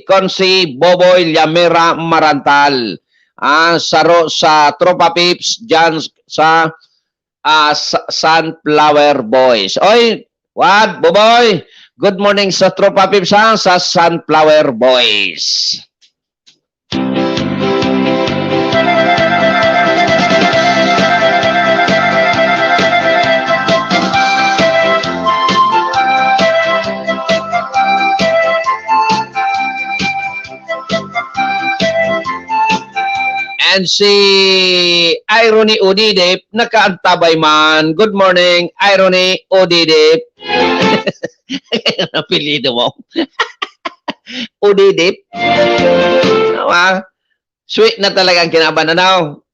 Consi Boboy Llamera Marantal. Ah, saro sa Tropa Pips dyan sa, ah, sa Sunflower Boys. Oy, what, Boboy? Good morning sa Tropa Pips, ha, sa Sunflower Boys. And si Irony Udidip, nakaantabay man. Good morning, Irony Udidip. Apelyido mo. Udidip. Tama. Sweet na talaga ang kinaban, ano?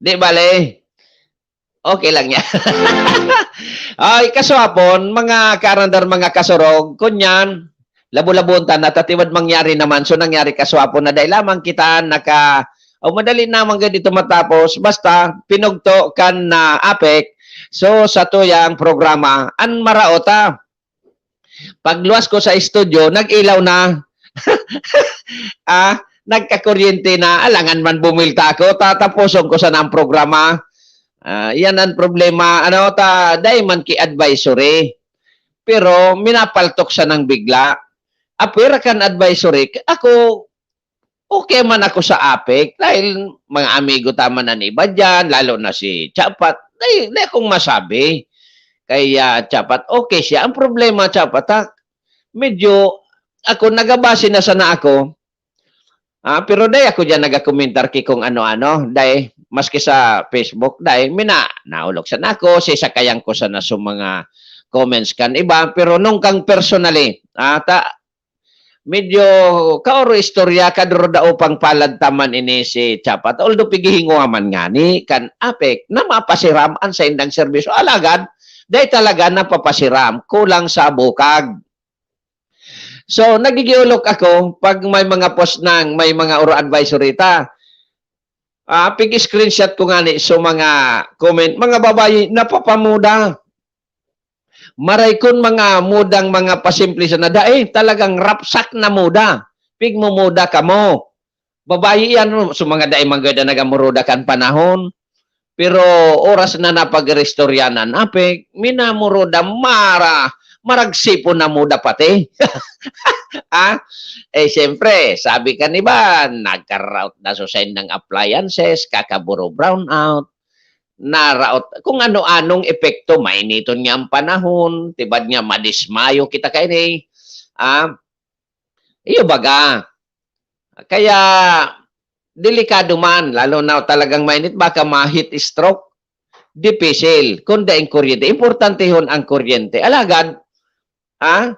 Di bale. Okay lang yan. Ay, kaswapon, mga karandar, mga kasurog, kunyan, labo-labon ta, natatiwad mangyari naman. So, nangyari kaswapon na dahil lamang kita naka, o madali naman gad ito matapos, basta pinugto kan na APEC. So, sa tuyang programa, an maraot, ah, pagluwas ko sa estudyo, nag-ilaw na. Ah, nagkakuryente na. Alangan man bumilta ako, tatapuson ko sana ang programa. Ah, yan ang problema. Ano, ta, dai man ki advisory. Pero minapaltok siya ng bigla. Apwera kan advisory, ako, okay man ako sa APEC, dahil mga amigo ta man an iba diyan, lalo na si Chapat, dai, dai akong masabi. Kaya Chapat, okay siya. Ang problema, Chapat, ha, medyo ako, nagabase na sana ako, ah, pero dai ako diyan nagakomentar ki kung ano-ano, dai, maski sa Facebook, dai, mina-, naolok sana ako, sisakayan ko sana sa mga comments kan iba, pero nung kang personally, ah, ta-, medyo kaoro istorya, kaduro dao pang palad ta man ini si Chapat. Although pigihingowa man ngani kan APEC na mapasiram an saindang serbisyo. Alagad, dai talaga napapasiram, kulang sa bukag. So, nagigiolok ako pag may mga post ng, may mga oro advisory ta. Ah, pig-screenshot ko ngani so mga comment, mga babayi, napapamuda. Maray kun mga mudang mga pasimple sana, dai, talagang rapsak na muda. Pigmumuda kamo. Babayi yan, no? So, mga dai man gad na nagamuruda kan panahon. Pero oras na napag-iristoryanan, apek, minamuro da mara, maragsipon na muda pati. Ah, eh, siyempre, sabi kan iba, nagkaraot na sa saindang appliances, kakaburo brownout, naraot, kung ano-anong epekto, mainiton niya ang panahon, tibad niya, madismayo kita kaini. Ah, iyo baga. Kaya, delikado man, lalo na talagang mainit, baka ma-heat stroke. Dipisil, kung daing kuryente. Importantehon ang kuryente. Alagad, ah,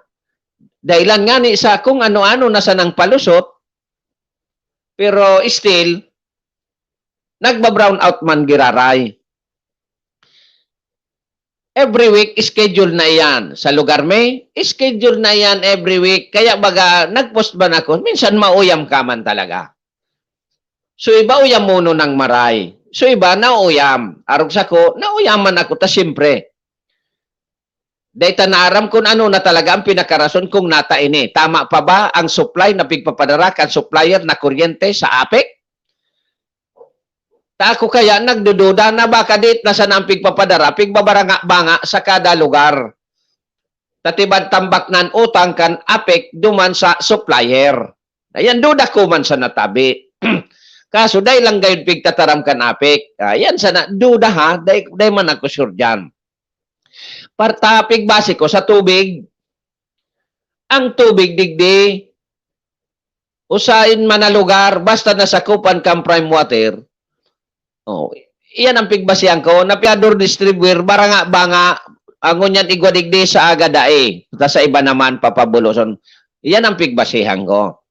dahilan ngani sa kung ano-ano na sanang palusot, pero still, nagba-brown out man giraray. Every week, schedule na iyan. Sa lugar mi, schedule na iyan every week. Kaya baga, nag-post man ako, minsan mauyam ka man talaga. So iba uyamonon nang maray. So iba nauyam. Arog sako, nauyaman ako ta siyempre. Dai ta naaram kun ano na talaga ang pinakarason kung nata ini. Tama pa ba ang supply na pigpapadara kan supplier na kuryente sa apek? Ta ako kaya nagdududa na baka dit na sana ang pigpapadara, pigbabaranga-banga sa kada lugar. Tatibad tambak nan utang kan apek duman sa supplier. Ayan, duda ko man sa natabi. Kaso dai lang gayud pigtataram kan apek. Ayan sana, duda ha, dai, dai man ako sure diyan. Parta, pigbase ko sa tubig. Ang tubig digdi, usain man na lugar, basta nasakopan kan prime water. Oh, iyan ang pigbasehan ko, na Piador Distribuer, baranga-banga, ang ngunyan igwa digdi sa aga dai, ta sa iba naman papabuloson. Iyan ang pigbasehan ko.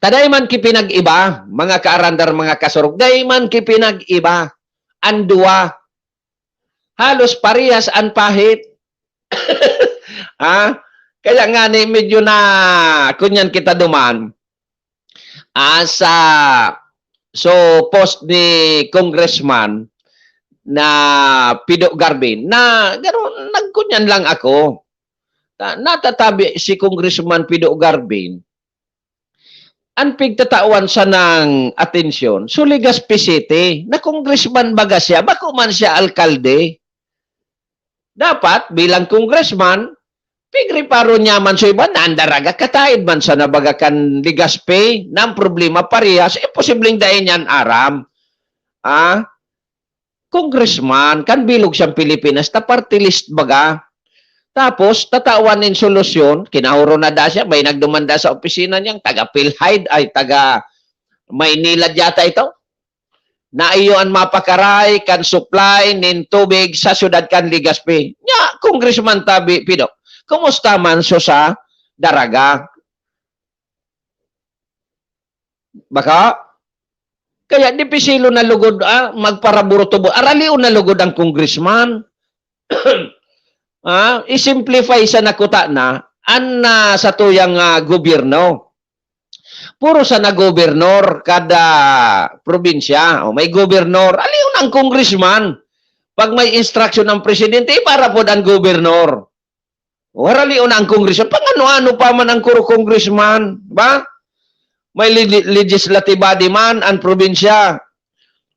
Ta dai man ki pinag-iba, mga kaarandar, mga kasurog, dai man ki pinag-iba. Ang duwa, halos parehas ang pahit. Ha? Kaya nga ni medyo na, kunyan kita duman. Ah, sa, so, post ni Congressman na Pido Garbin, na garo, nagkunyan lang ako. Na, natatabi si Congressman Pido Garbin, ang pigtatawan sanang atensyon, so Legazpi City, na congressman baga siya, bako man siya alkalde. Dapat, bilang congressman, pigreparo niya man sa iba, nandaraga, kataid man sa nabaga kan Legazpi, na ang problema parehas, imposibleng dai niyan aram. Ah? Congressman, kan bilog siyang Pilipinas, ta party list baga. Tapos, tatawan nin solusyon, kinahuro na da siya, may nagdumanda sa opisina niyang taga PhilHide, ay taga Maynila yata ito. Na iyo an mapakaray kan supply nin tubig sa siyudad kan Legazpi. Nya, Congressman Tabi Pidok, kumusta man so sa daraga? Baka? Kaya dipisilo na lugod, ah, magparaburutubo. Aralion na lugod ang congressman. Ah, i-simplify sa nakuta na an, ah, satuyang, ah, gobyerno. Puro sana gobernor kada probinsya. O, may gobernor. Aliw na ang congressman. Pag may instruction ang presidente, para pod ang gobernor. O, haralion na ang congressman. Pang ano-ano pa man ang kuro congressman, ba? May le-, legislative body man ang probinsya.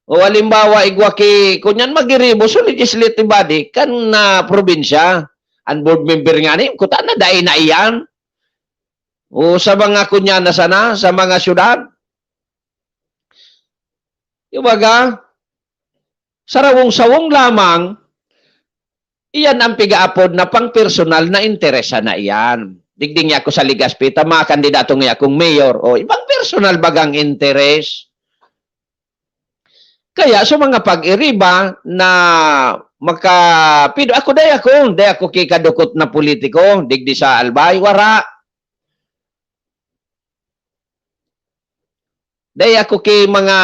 O halimbawa, igwa ki, kunyan magiribo, so legislative body kan, ah, probinsya. Ang board member nga ni, kuta na, dai na iyan. O sa mga kunyan na sana, sa mga syudad. Ibaga, sarawong-sawong lamang, iyan ang pigaapod na pang-personal na interes na iyan. Digdi niya ako sa Legazpi, ta mga kandidato niya akong mayor, o ibang personal bagang interes. Kaya sa mga pag-iriba na maka-, pido, ako, dai ako, dai ako kikadukot na politiko, digdi sa Albay, wara. Dai ako ki mga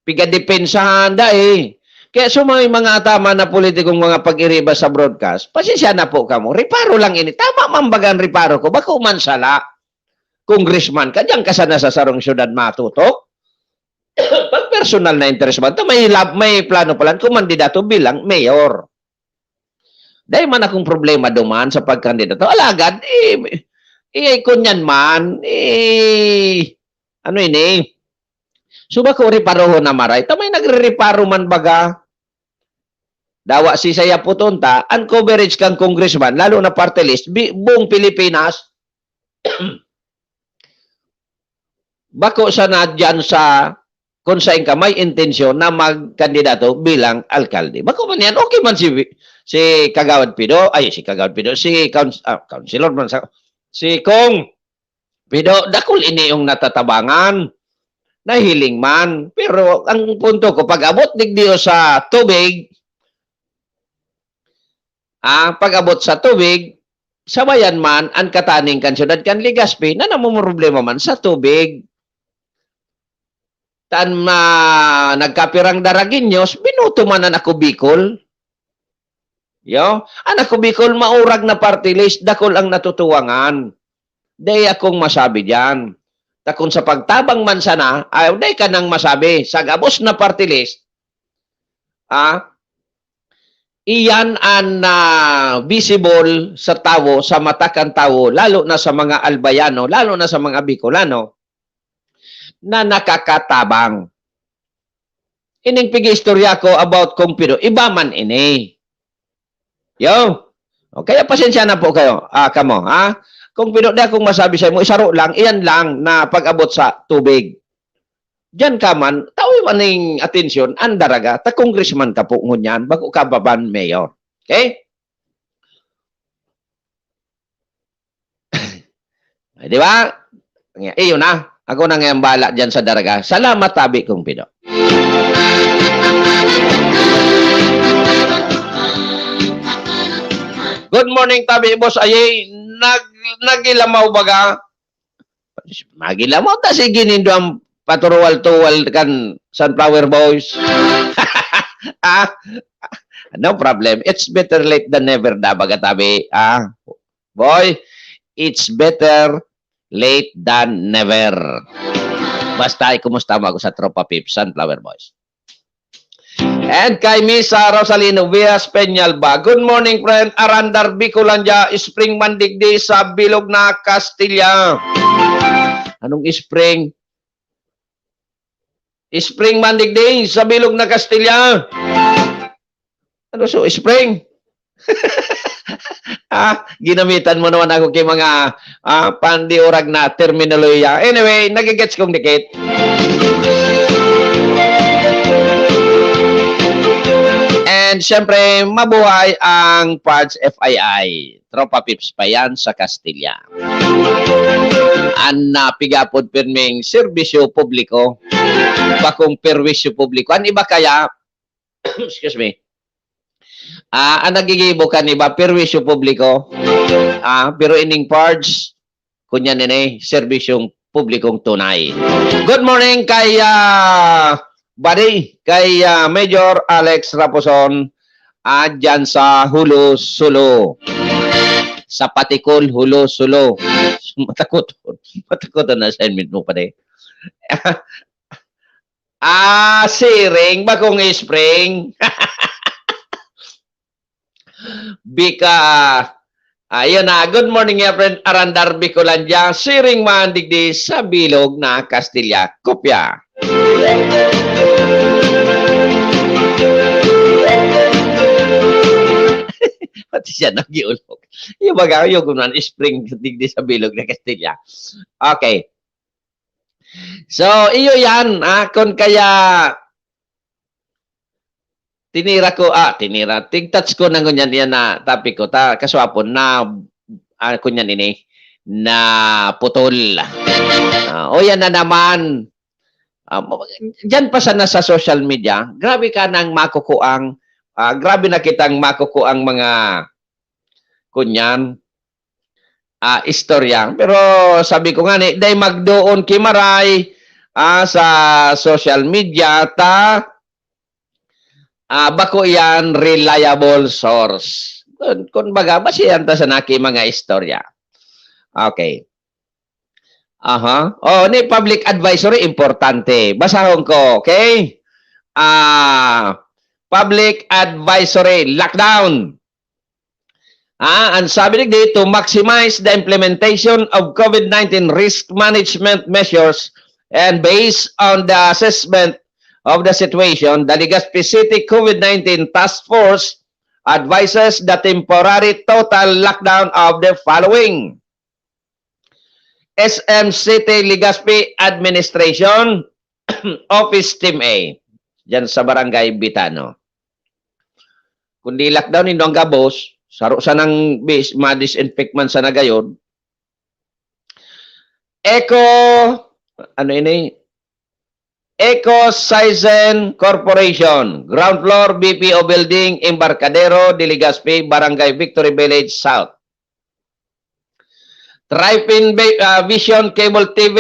pigadepensahan, dai. Kaya sa mga, mga tama na politikong mga pag-iriba sa broadcast, pasensya na po kamo. Reparo lang ini. Tama man baga ang reparo ko. Bako man sala. Congressman ka, diyan ka sana sa sarong syudad matutok. Pag personal na interest man, ta may lab-, may plano palan kung mandidato bilang mayor. Dai man akong problema duman sa pagkandidato. Alagad, eh, eh, kunyan man, eh, ano ini? So, bako reparohon na maray. Ta may nagre-reparo man baga. Dawa si saya puton ta, ang coverage kang congressman, lalo na party list, bi-, buong Pilipinas, bako sana dyan sa kung saan ka may intensyon na magkandidato bilang alkalde. Bako man yan, okay man si, si Kagawad Pido, ay, si Kagawad Pido, si Couns-, ah, Councilor man sa, si Kong Pido, dakul ini yung natatabangan, nahiling man. Pero ang punto ko, pag-abot digdi sa tubig, ah, pag-abot sa tubig, sabayan man ang kataning kan syudad kan Legazpi na namumroblema man sa tubig. Tan ma-, nagkapirang Daragueños, binoto man an Ako Bicol. Yo, an Ako Bicol, maurag na party list, dakul ang natutuwangan. Dai akong masabi diyan. Ta kun sa pagtabang man sana, ay, dai ka nang masabi. Sa gabos na party list, ah, iyan an, ah, visible sa tawo, sa mata kan tawo, lalo na sa mga Albayano, lalo na sa mga Bicolano, na nakakatabang. Ining pig-iistorya ko about Kong Pido, iba man ini. Yo. O, kaya pasensya na po kayo, ah, kamo, ha? Kong Pido, di akong masabi sa imo, isaro lang, iyan lang na pag-abot sa tubig. Diyan ka man, tawi man ning atensyon, ang daraga, ta congressman ka po ngunyan, bago ka pa man mayor. Okay? Ay, di ba? Nga, iyo na. Ako na nga ang bala dyan sa daraga. Salamat, tabi kong Pido. Good morning, tabi, Boss Aye. Nag-, nagilamaw baga? Magilamaw ta, sige nindo ang paturuwal-tuwal kan Sunflower Boys. Ah, no problem. It's better late than never, da, baga tabi. Ah, boy, it's better late than never. Basta, ikumusta mo ako sa Tropa Pips, Sunflower Boys. And kay Misa Rosalino Vias Peñalba, "Good morning, friend. Arandar Bicolandia, spring man digdi sa bilog na Castilla." Anong spring? Spring man digdi sa bilog na Castilla. Ano so, spring? Ah, ginamitan mo naman ako kay mga, ah, pandiurag na terminolohiya. Anyway, nagigets kong dikit. And syempre, mabuhay ang Pards F I I. Tropa Pips pa yan sa Castilla. An napigapod pirming serbisyo publiko, bakong perwisyo publiko. An iba kaya, excuse me, ah, ang nagigibo kan iba, perwisyo publiko. Ah, pero ining Pards, kunyan ini, serbisyong publikong tunay. Good morning kay, ah, buddy, kay, ah, Major Alex Raposon, ah, dyan sa Hulo, Sulu. Sa Patikol, Hulo, Sulu. Matakot. Matakot ang assignment mo, pare. Ah, siring, bakong spring. Bika, ayun na. Good morning, ya friend. Arandar Bicolandia. Siring man digdi sa bilog na Castilla. Kopya. Pati siya nagiulog. Yung baga, yung kunan, spring digdi sa bilog na Castilla. Okay. So, iyo yan. Ah, kun kaya, tinira ko, ah, tinira, tig-touch ko na ngunyan yan na topic ko, ta, kaswapon na, ah, kunyan ini, na putol. Ah, o yan na naman. Ah, mo-, dyan pa sana sa social media, grabe ka nang makukuang, ah, grabe na kitang makukuang mga, kunyan, ah, istorya. Pero sabi ko nga ni, dai magdoon ki maray, ah, sa social media ta, ah, bako iyan reliable source. Kun, kun baga, basihan ta sana ki mga istorya. Okay. Aha. Oh, ni public advisory, importante. Basahon ko, okay? Ah, public advisory, lockdown. Ah, ang sabi digdi, to maximize the implementation of COVID nineteen risk management measures And based on the assessment of the situation, the Legazpi City COVID nineteen Task Force advises the temporary total lockdown of the following: S M City Legazpi Administration, Office Team A, dyan sa Barangay Bitano. Kundi lockdown nindo ang gabos, saro sanang bis-, ma-disinfect man sana gayod. Eco, ano ini? Eco Sizen Corporation, ground floor, B P O Building, Embarcadero de Legazpi, Barangay Victory Village South. Tripin Be-, ah, Vision Cable T V,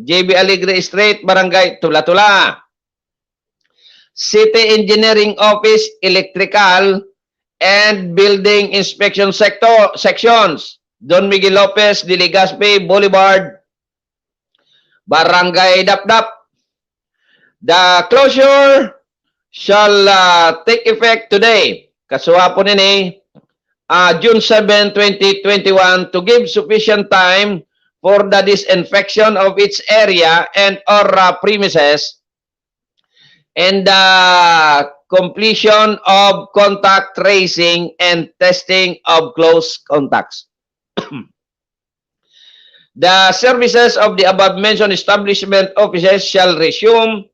J B Alegre Street, Barangay Tula-Tula. City Engineering Office, Electrical and Building Inspection Sector, Sections, Don Miguel Lopez de Legazpi Boulevard, Barangay Dapdap. The closure shall, ah, take effect today. Kasuhapon ini, ah, June seven, twenty twenty-one, to give sufficient time for the disinfection of each area and or, ah, premises and the completion of contact tracing and testing of close contacts. The services of the above-mentioned establishment offices shall resume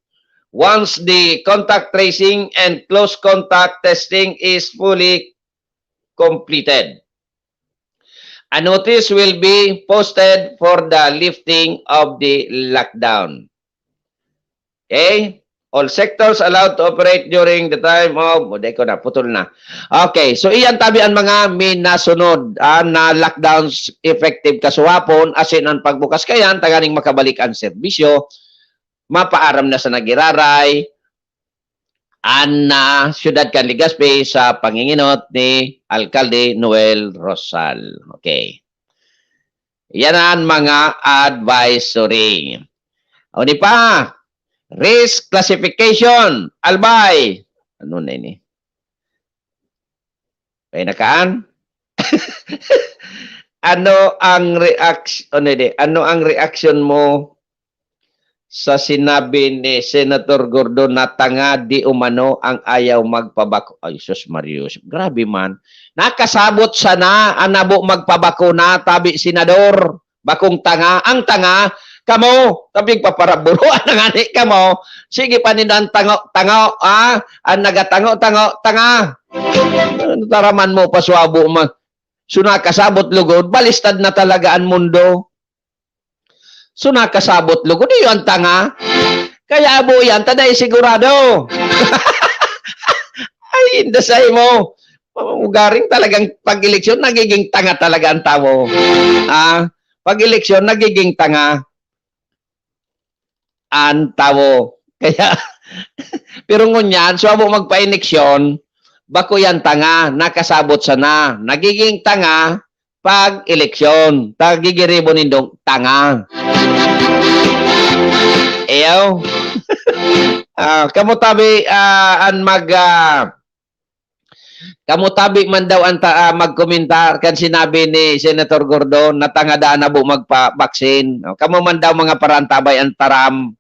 once the contact tracing and close contact testing is fully completed. A notice will be posted for the lifting of the lockdown. Okay? All sectors allowed to operate during the time of, o, di ko na, putol na. Okay, so iyan tabi an mga minasunod, ah, na lockdowns effective kasuhapon, asin an pagbukas kayan, tanganing makabalik an serbisyo, mapaaram na sa nagiraray, an, ah, siyudad kan Legazpi sa panginginot ni Alkalde Noel Rosal. Okay. Yan an mga advisory. O di pa, risk classification, Albay. Ano na ini? Kaya nakaan? Ano ang reaction, ano di? Ano ang reaction mo sa sinabi ni Senator Gordon na tanga di umano ang ayaw magpabako? Ay, sus, Marius, grabe man. Nakasabot sana an nabo magpabakuna, tabi senador. Bakong tanga. Ang tanga, kamo, kapig paparaburo, ang ngani kamo. Sige pa nindo ang tango, tango, ah, ang nagatango, tango, tanga. Ano taraman mo, paswabo man. So, nakasabot lugod, balistad na talaga ang mundo. So, nakasabot lugod, iyo ang tanga. Kaya abo yan, ta dai sigurado. Ay, indasay mo. Ugaring talagang pag-eleksyon, nagiging tanga talaga ang tawo. Ah, pag-eleksyon, nagiging tanga ang tawo. Kaya, pero ngunyan, so abo magpa-eleksyon, bako yan tanga, nakasabot sana. Nagiging tanga pag eleksyon. Tagigiribo nindong tanga. Eyo. Ah, kamo tabi, ah, an mag, ah, kamo tabi man daw ang ta-, ah, magkomentar kan sinabi ni Senator Gordon na tanga daan na bo magpa-vaccine. Oh, kamo man daw mga parantabay ang taram.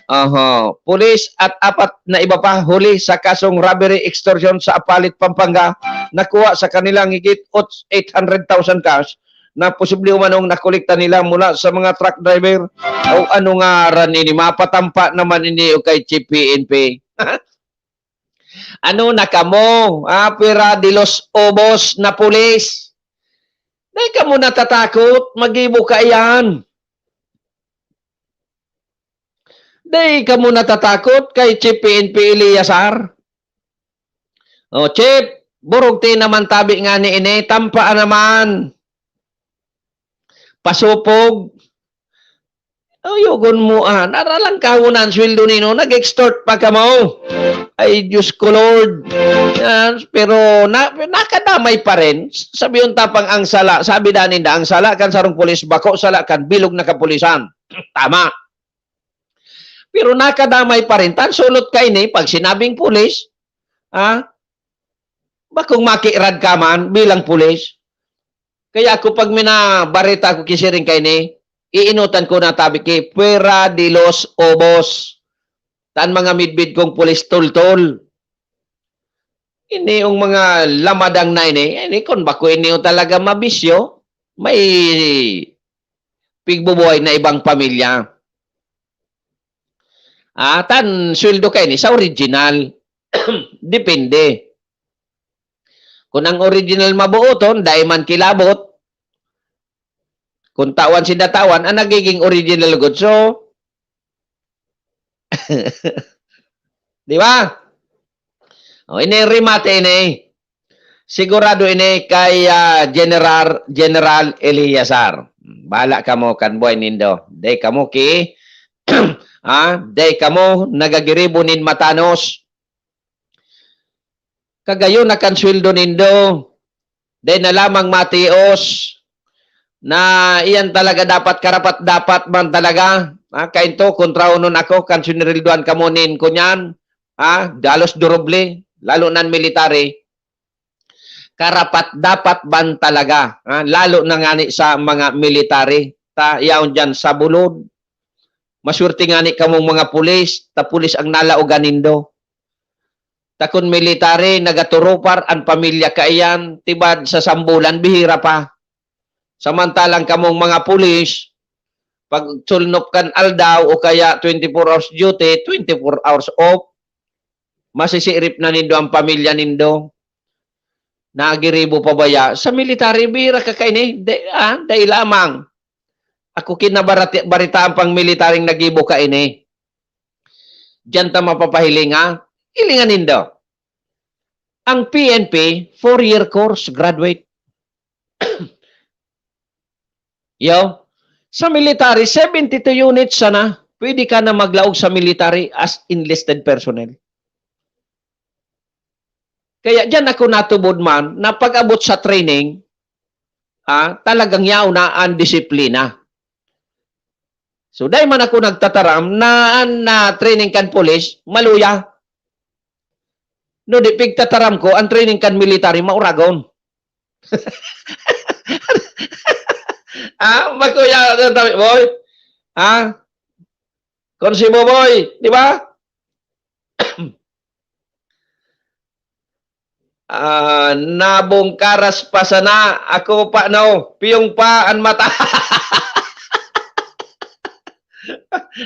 Oho. Pulis at apat na iba pa huli sa kasong robbery extortion sa Apalit, Pampanga. Nakuha sa kanilang higit och-, eight hundred thousand cash na posible umanong nakolekta nila mula sa mga truck driver. O ano ngaran ini? Mapatampa naman ini o kay Chief P N P. Ano na kamo? Ah, pira de los obos na pulis. Dai kamo natatakot? Magibo ka iyan. Dai kamo natatakot kay Chief P N P Eleazar? O, Chief, burugti naman tabi nga ni ini, tampa naman. Pasupog. Ayugon mo, ah, naralangkaw na ang sweldo nino, nag-extort pa kamo. Ay, Diyos ko, Lord. Yan, pero na, nakadamay pa rin. Sabi yung tapang ang sala, sabi danin da, ang sala kan sarong pulis, bako sala kan bilog na kapulisan. Tama. Pero nakadamay pa rin. Tan sulot kaini, pag sinabing pulis, ah, bakong makirad ka man bilang pulis. Kaya ako, pag minabareta ako kisiring kaini, iinutan ko na tabi ki, fuera de los obos. Tan mga midbid kong pulis tultol. Ini yung mga lamadang na ini, ini kung bako ini yung talaga mabisyo, may pigbubuhay na ibang pamilya. Ah, tan sweldo ka ini sa original. Depende. Kung ang original mabuoton, dai man kilabot. Kung tawan si datawan, ang nagiging original good. So, di ba? O, ini remate ini. Sigurado ini kay, ah, General, General Eleazar. Bahala kamo kan buhay nindo. Dai kamo ki, ah, dai kamo nagagiribo nin matanos. Kagayon na kan sweldo nindo. Dai na lamang matios na iyan talaga dapat, karapat-dapat man talaga. Ah, kainto, kontrahonon ako kan sinireldohan kamo nin kunyan. Ah, dalos duroble, lalo nan military. Karapat-dapat man talaga, ah, lalo na ngani sa mga military. Ta, yaon diyan sa bulod. Maswerte ngani kamong mga pulis, ta pulis ang nalaogan nindo. Ta kun military, nagaturopar an pamilya kaiyan, tibad sa sambulan, bihira pa. Samantalang kamong mga pulis, pag sulnop kan aldaw o kaya twenty-four hours duty, twenty-four hours off, masisirip na nindo ang pamilya nindo. Nagiribo pa baya? Sa military, bihira ka kaini. Dai, ah, dai lamang. Ako kinabarati-, baritaan pang militaring nagibo kaini. Diyan ta mapapahiling, ha? Hilingan nindo. Ang P N P, four-year course, graduate. Yo, sa military, seventy-two units sana, pwede ka na maglaog sa military as enlisted personnel. Kaya diyan ako natubod man, na pag-abot sa training, ah, talagang yaon na ang disiplina. So, dai man ako nagtataram na an, na training kan pulis, maluya. No, di pigtataram ko, ang training kan military, mauragon. Ah, magkuya, ano, tabi, boy? Ha? Kon si Boboy, di ba? Ah, nabungkaras pa sana. Ako pa, no? Piyong pa an mata.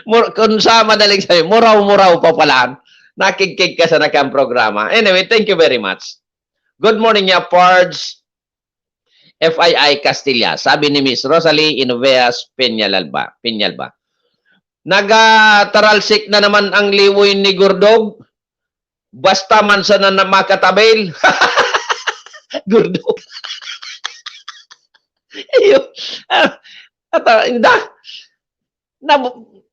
Mur-, kung sa madaling sabi, muraw-muraw pa pala. Nakigkig ka sa nakang programa. Anyway, thank you very much. Good morning, ya Pards. F I I Castilla. Sabi ni Miss Rosalie Inoveas Peñalba. Peñalba. Nagataralsik na naman ang liwoy ni Gordog. Basta man sana na makatabil. Gordog. Iyo. Ah, ata, inda. Na,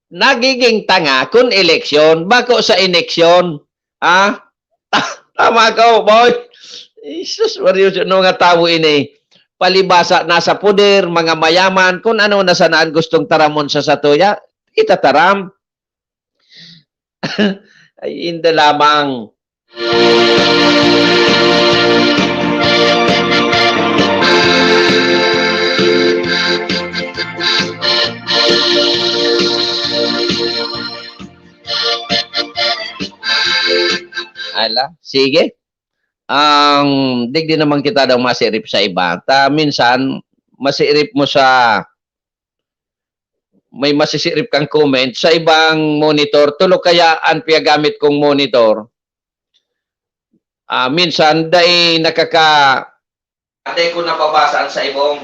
nagiging tanga kun eleksyon, bako sa ineksyon. Ah? Ta-, tama ka, boy. Jesus, Mario, ano nga tawo ini? Palibasa, nasa poder, mga mayaman, kung ano na sana ang gustong taramon sa satuya, itataram. Ay, inda lamang. Ala, sige. Ang digdi naman kita daw masirip sa iba. Ta, minsan, masirip mo sa, may masisirip kang comment sa ibang monitor. Tulo kaya an piyagamit kong monitor. Ah, minsan, dai nakaka-, dai ko nababasa an sa ibong.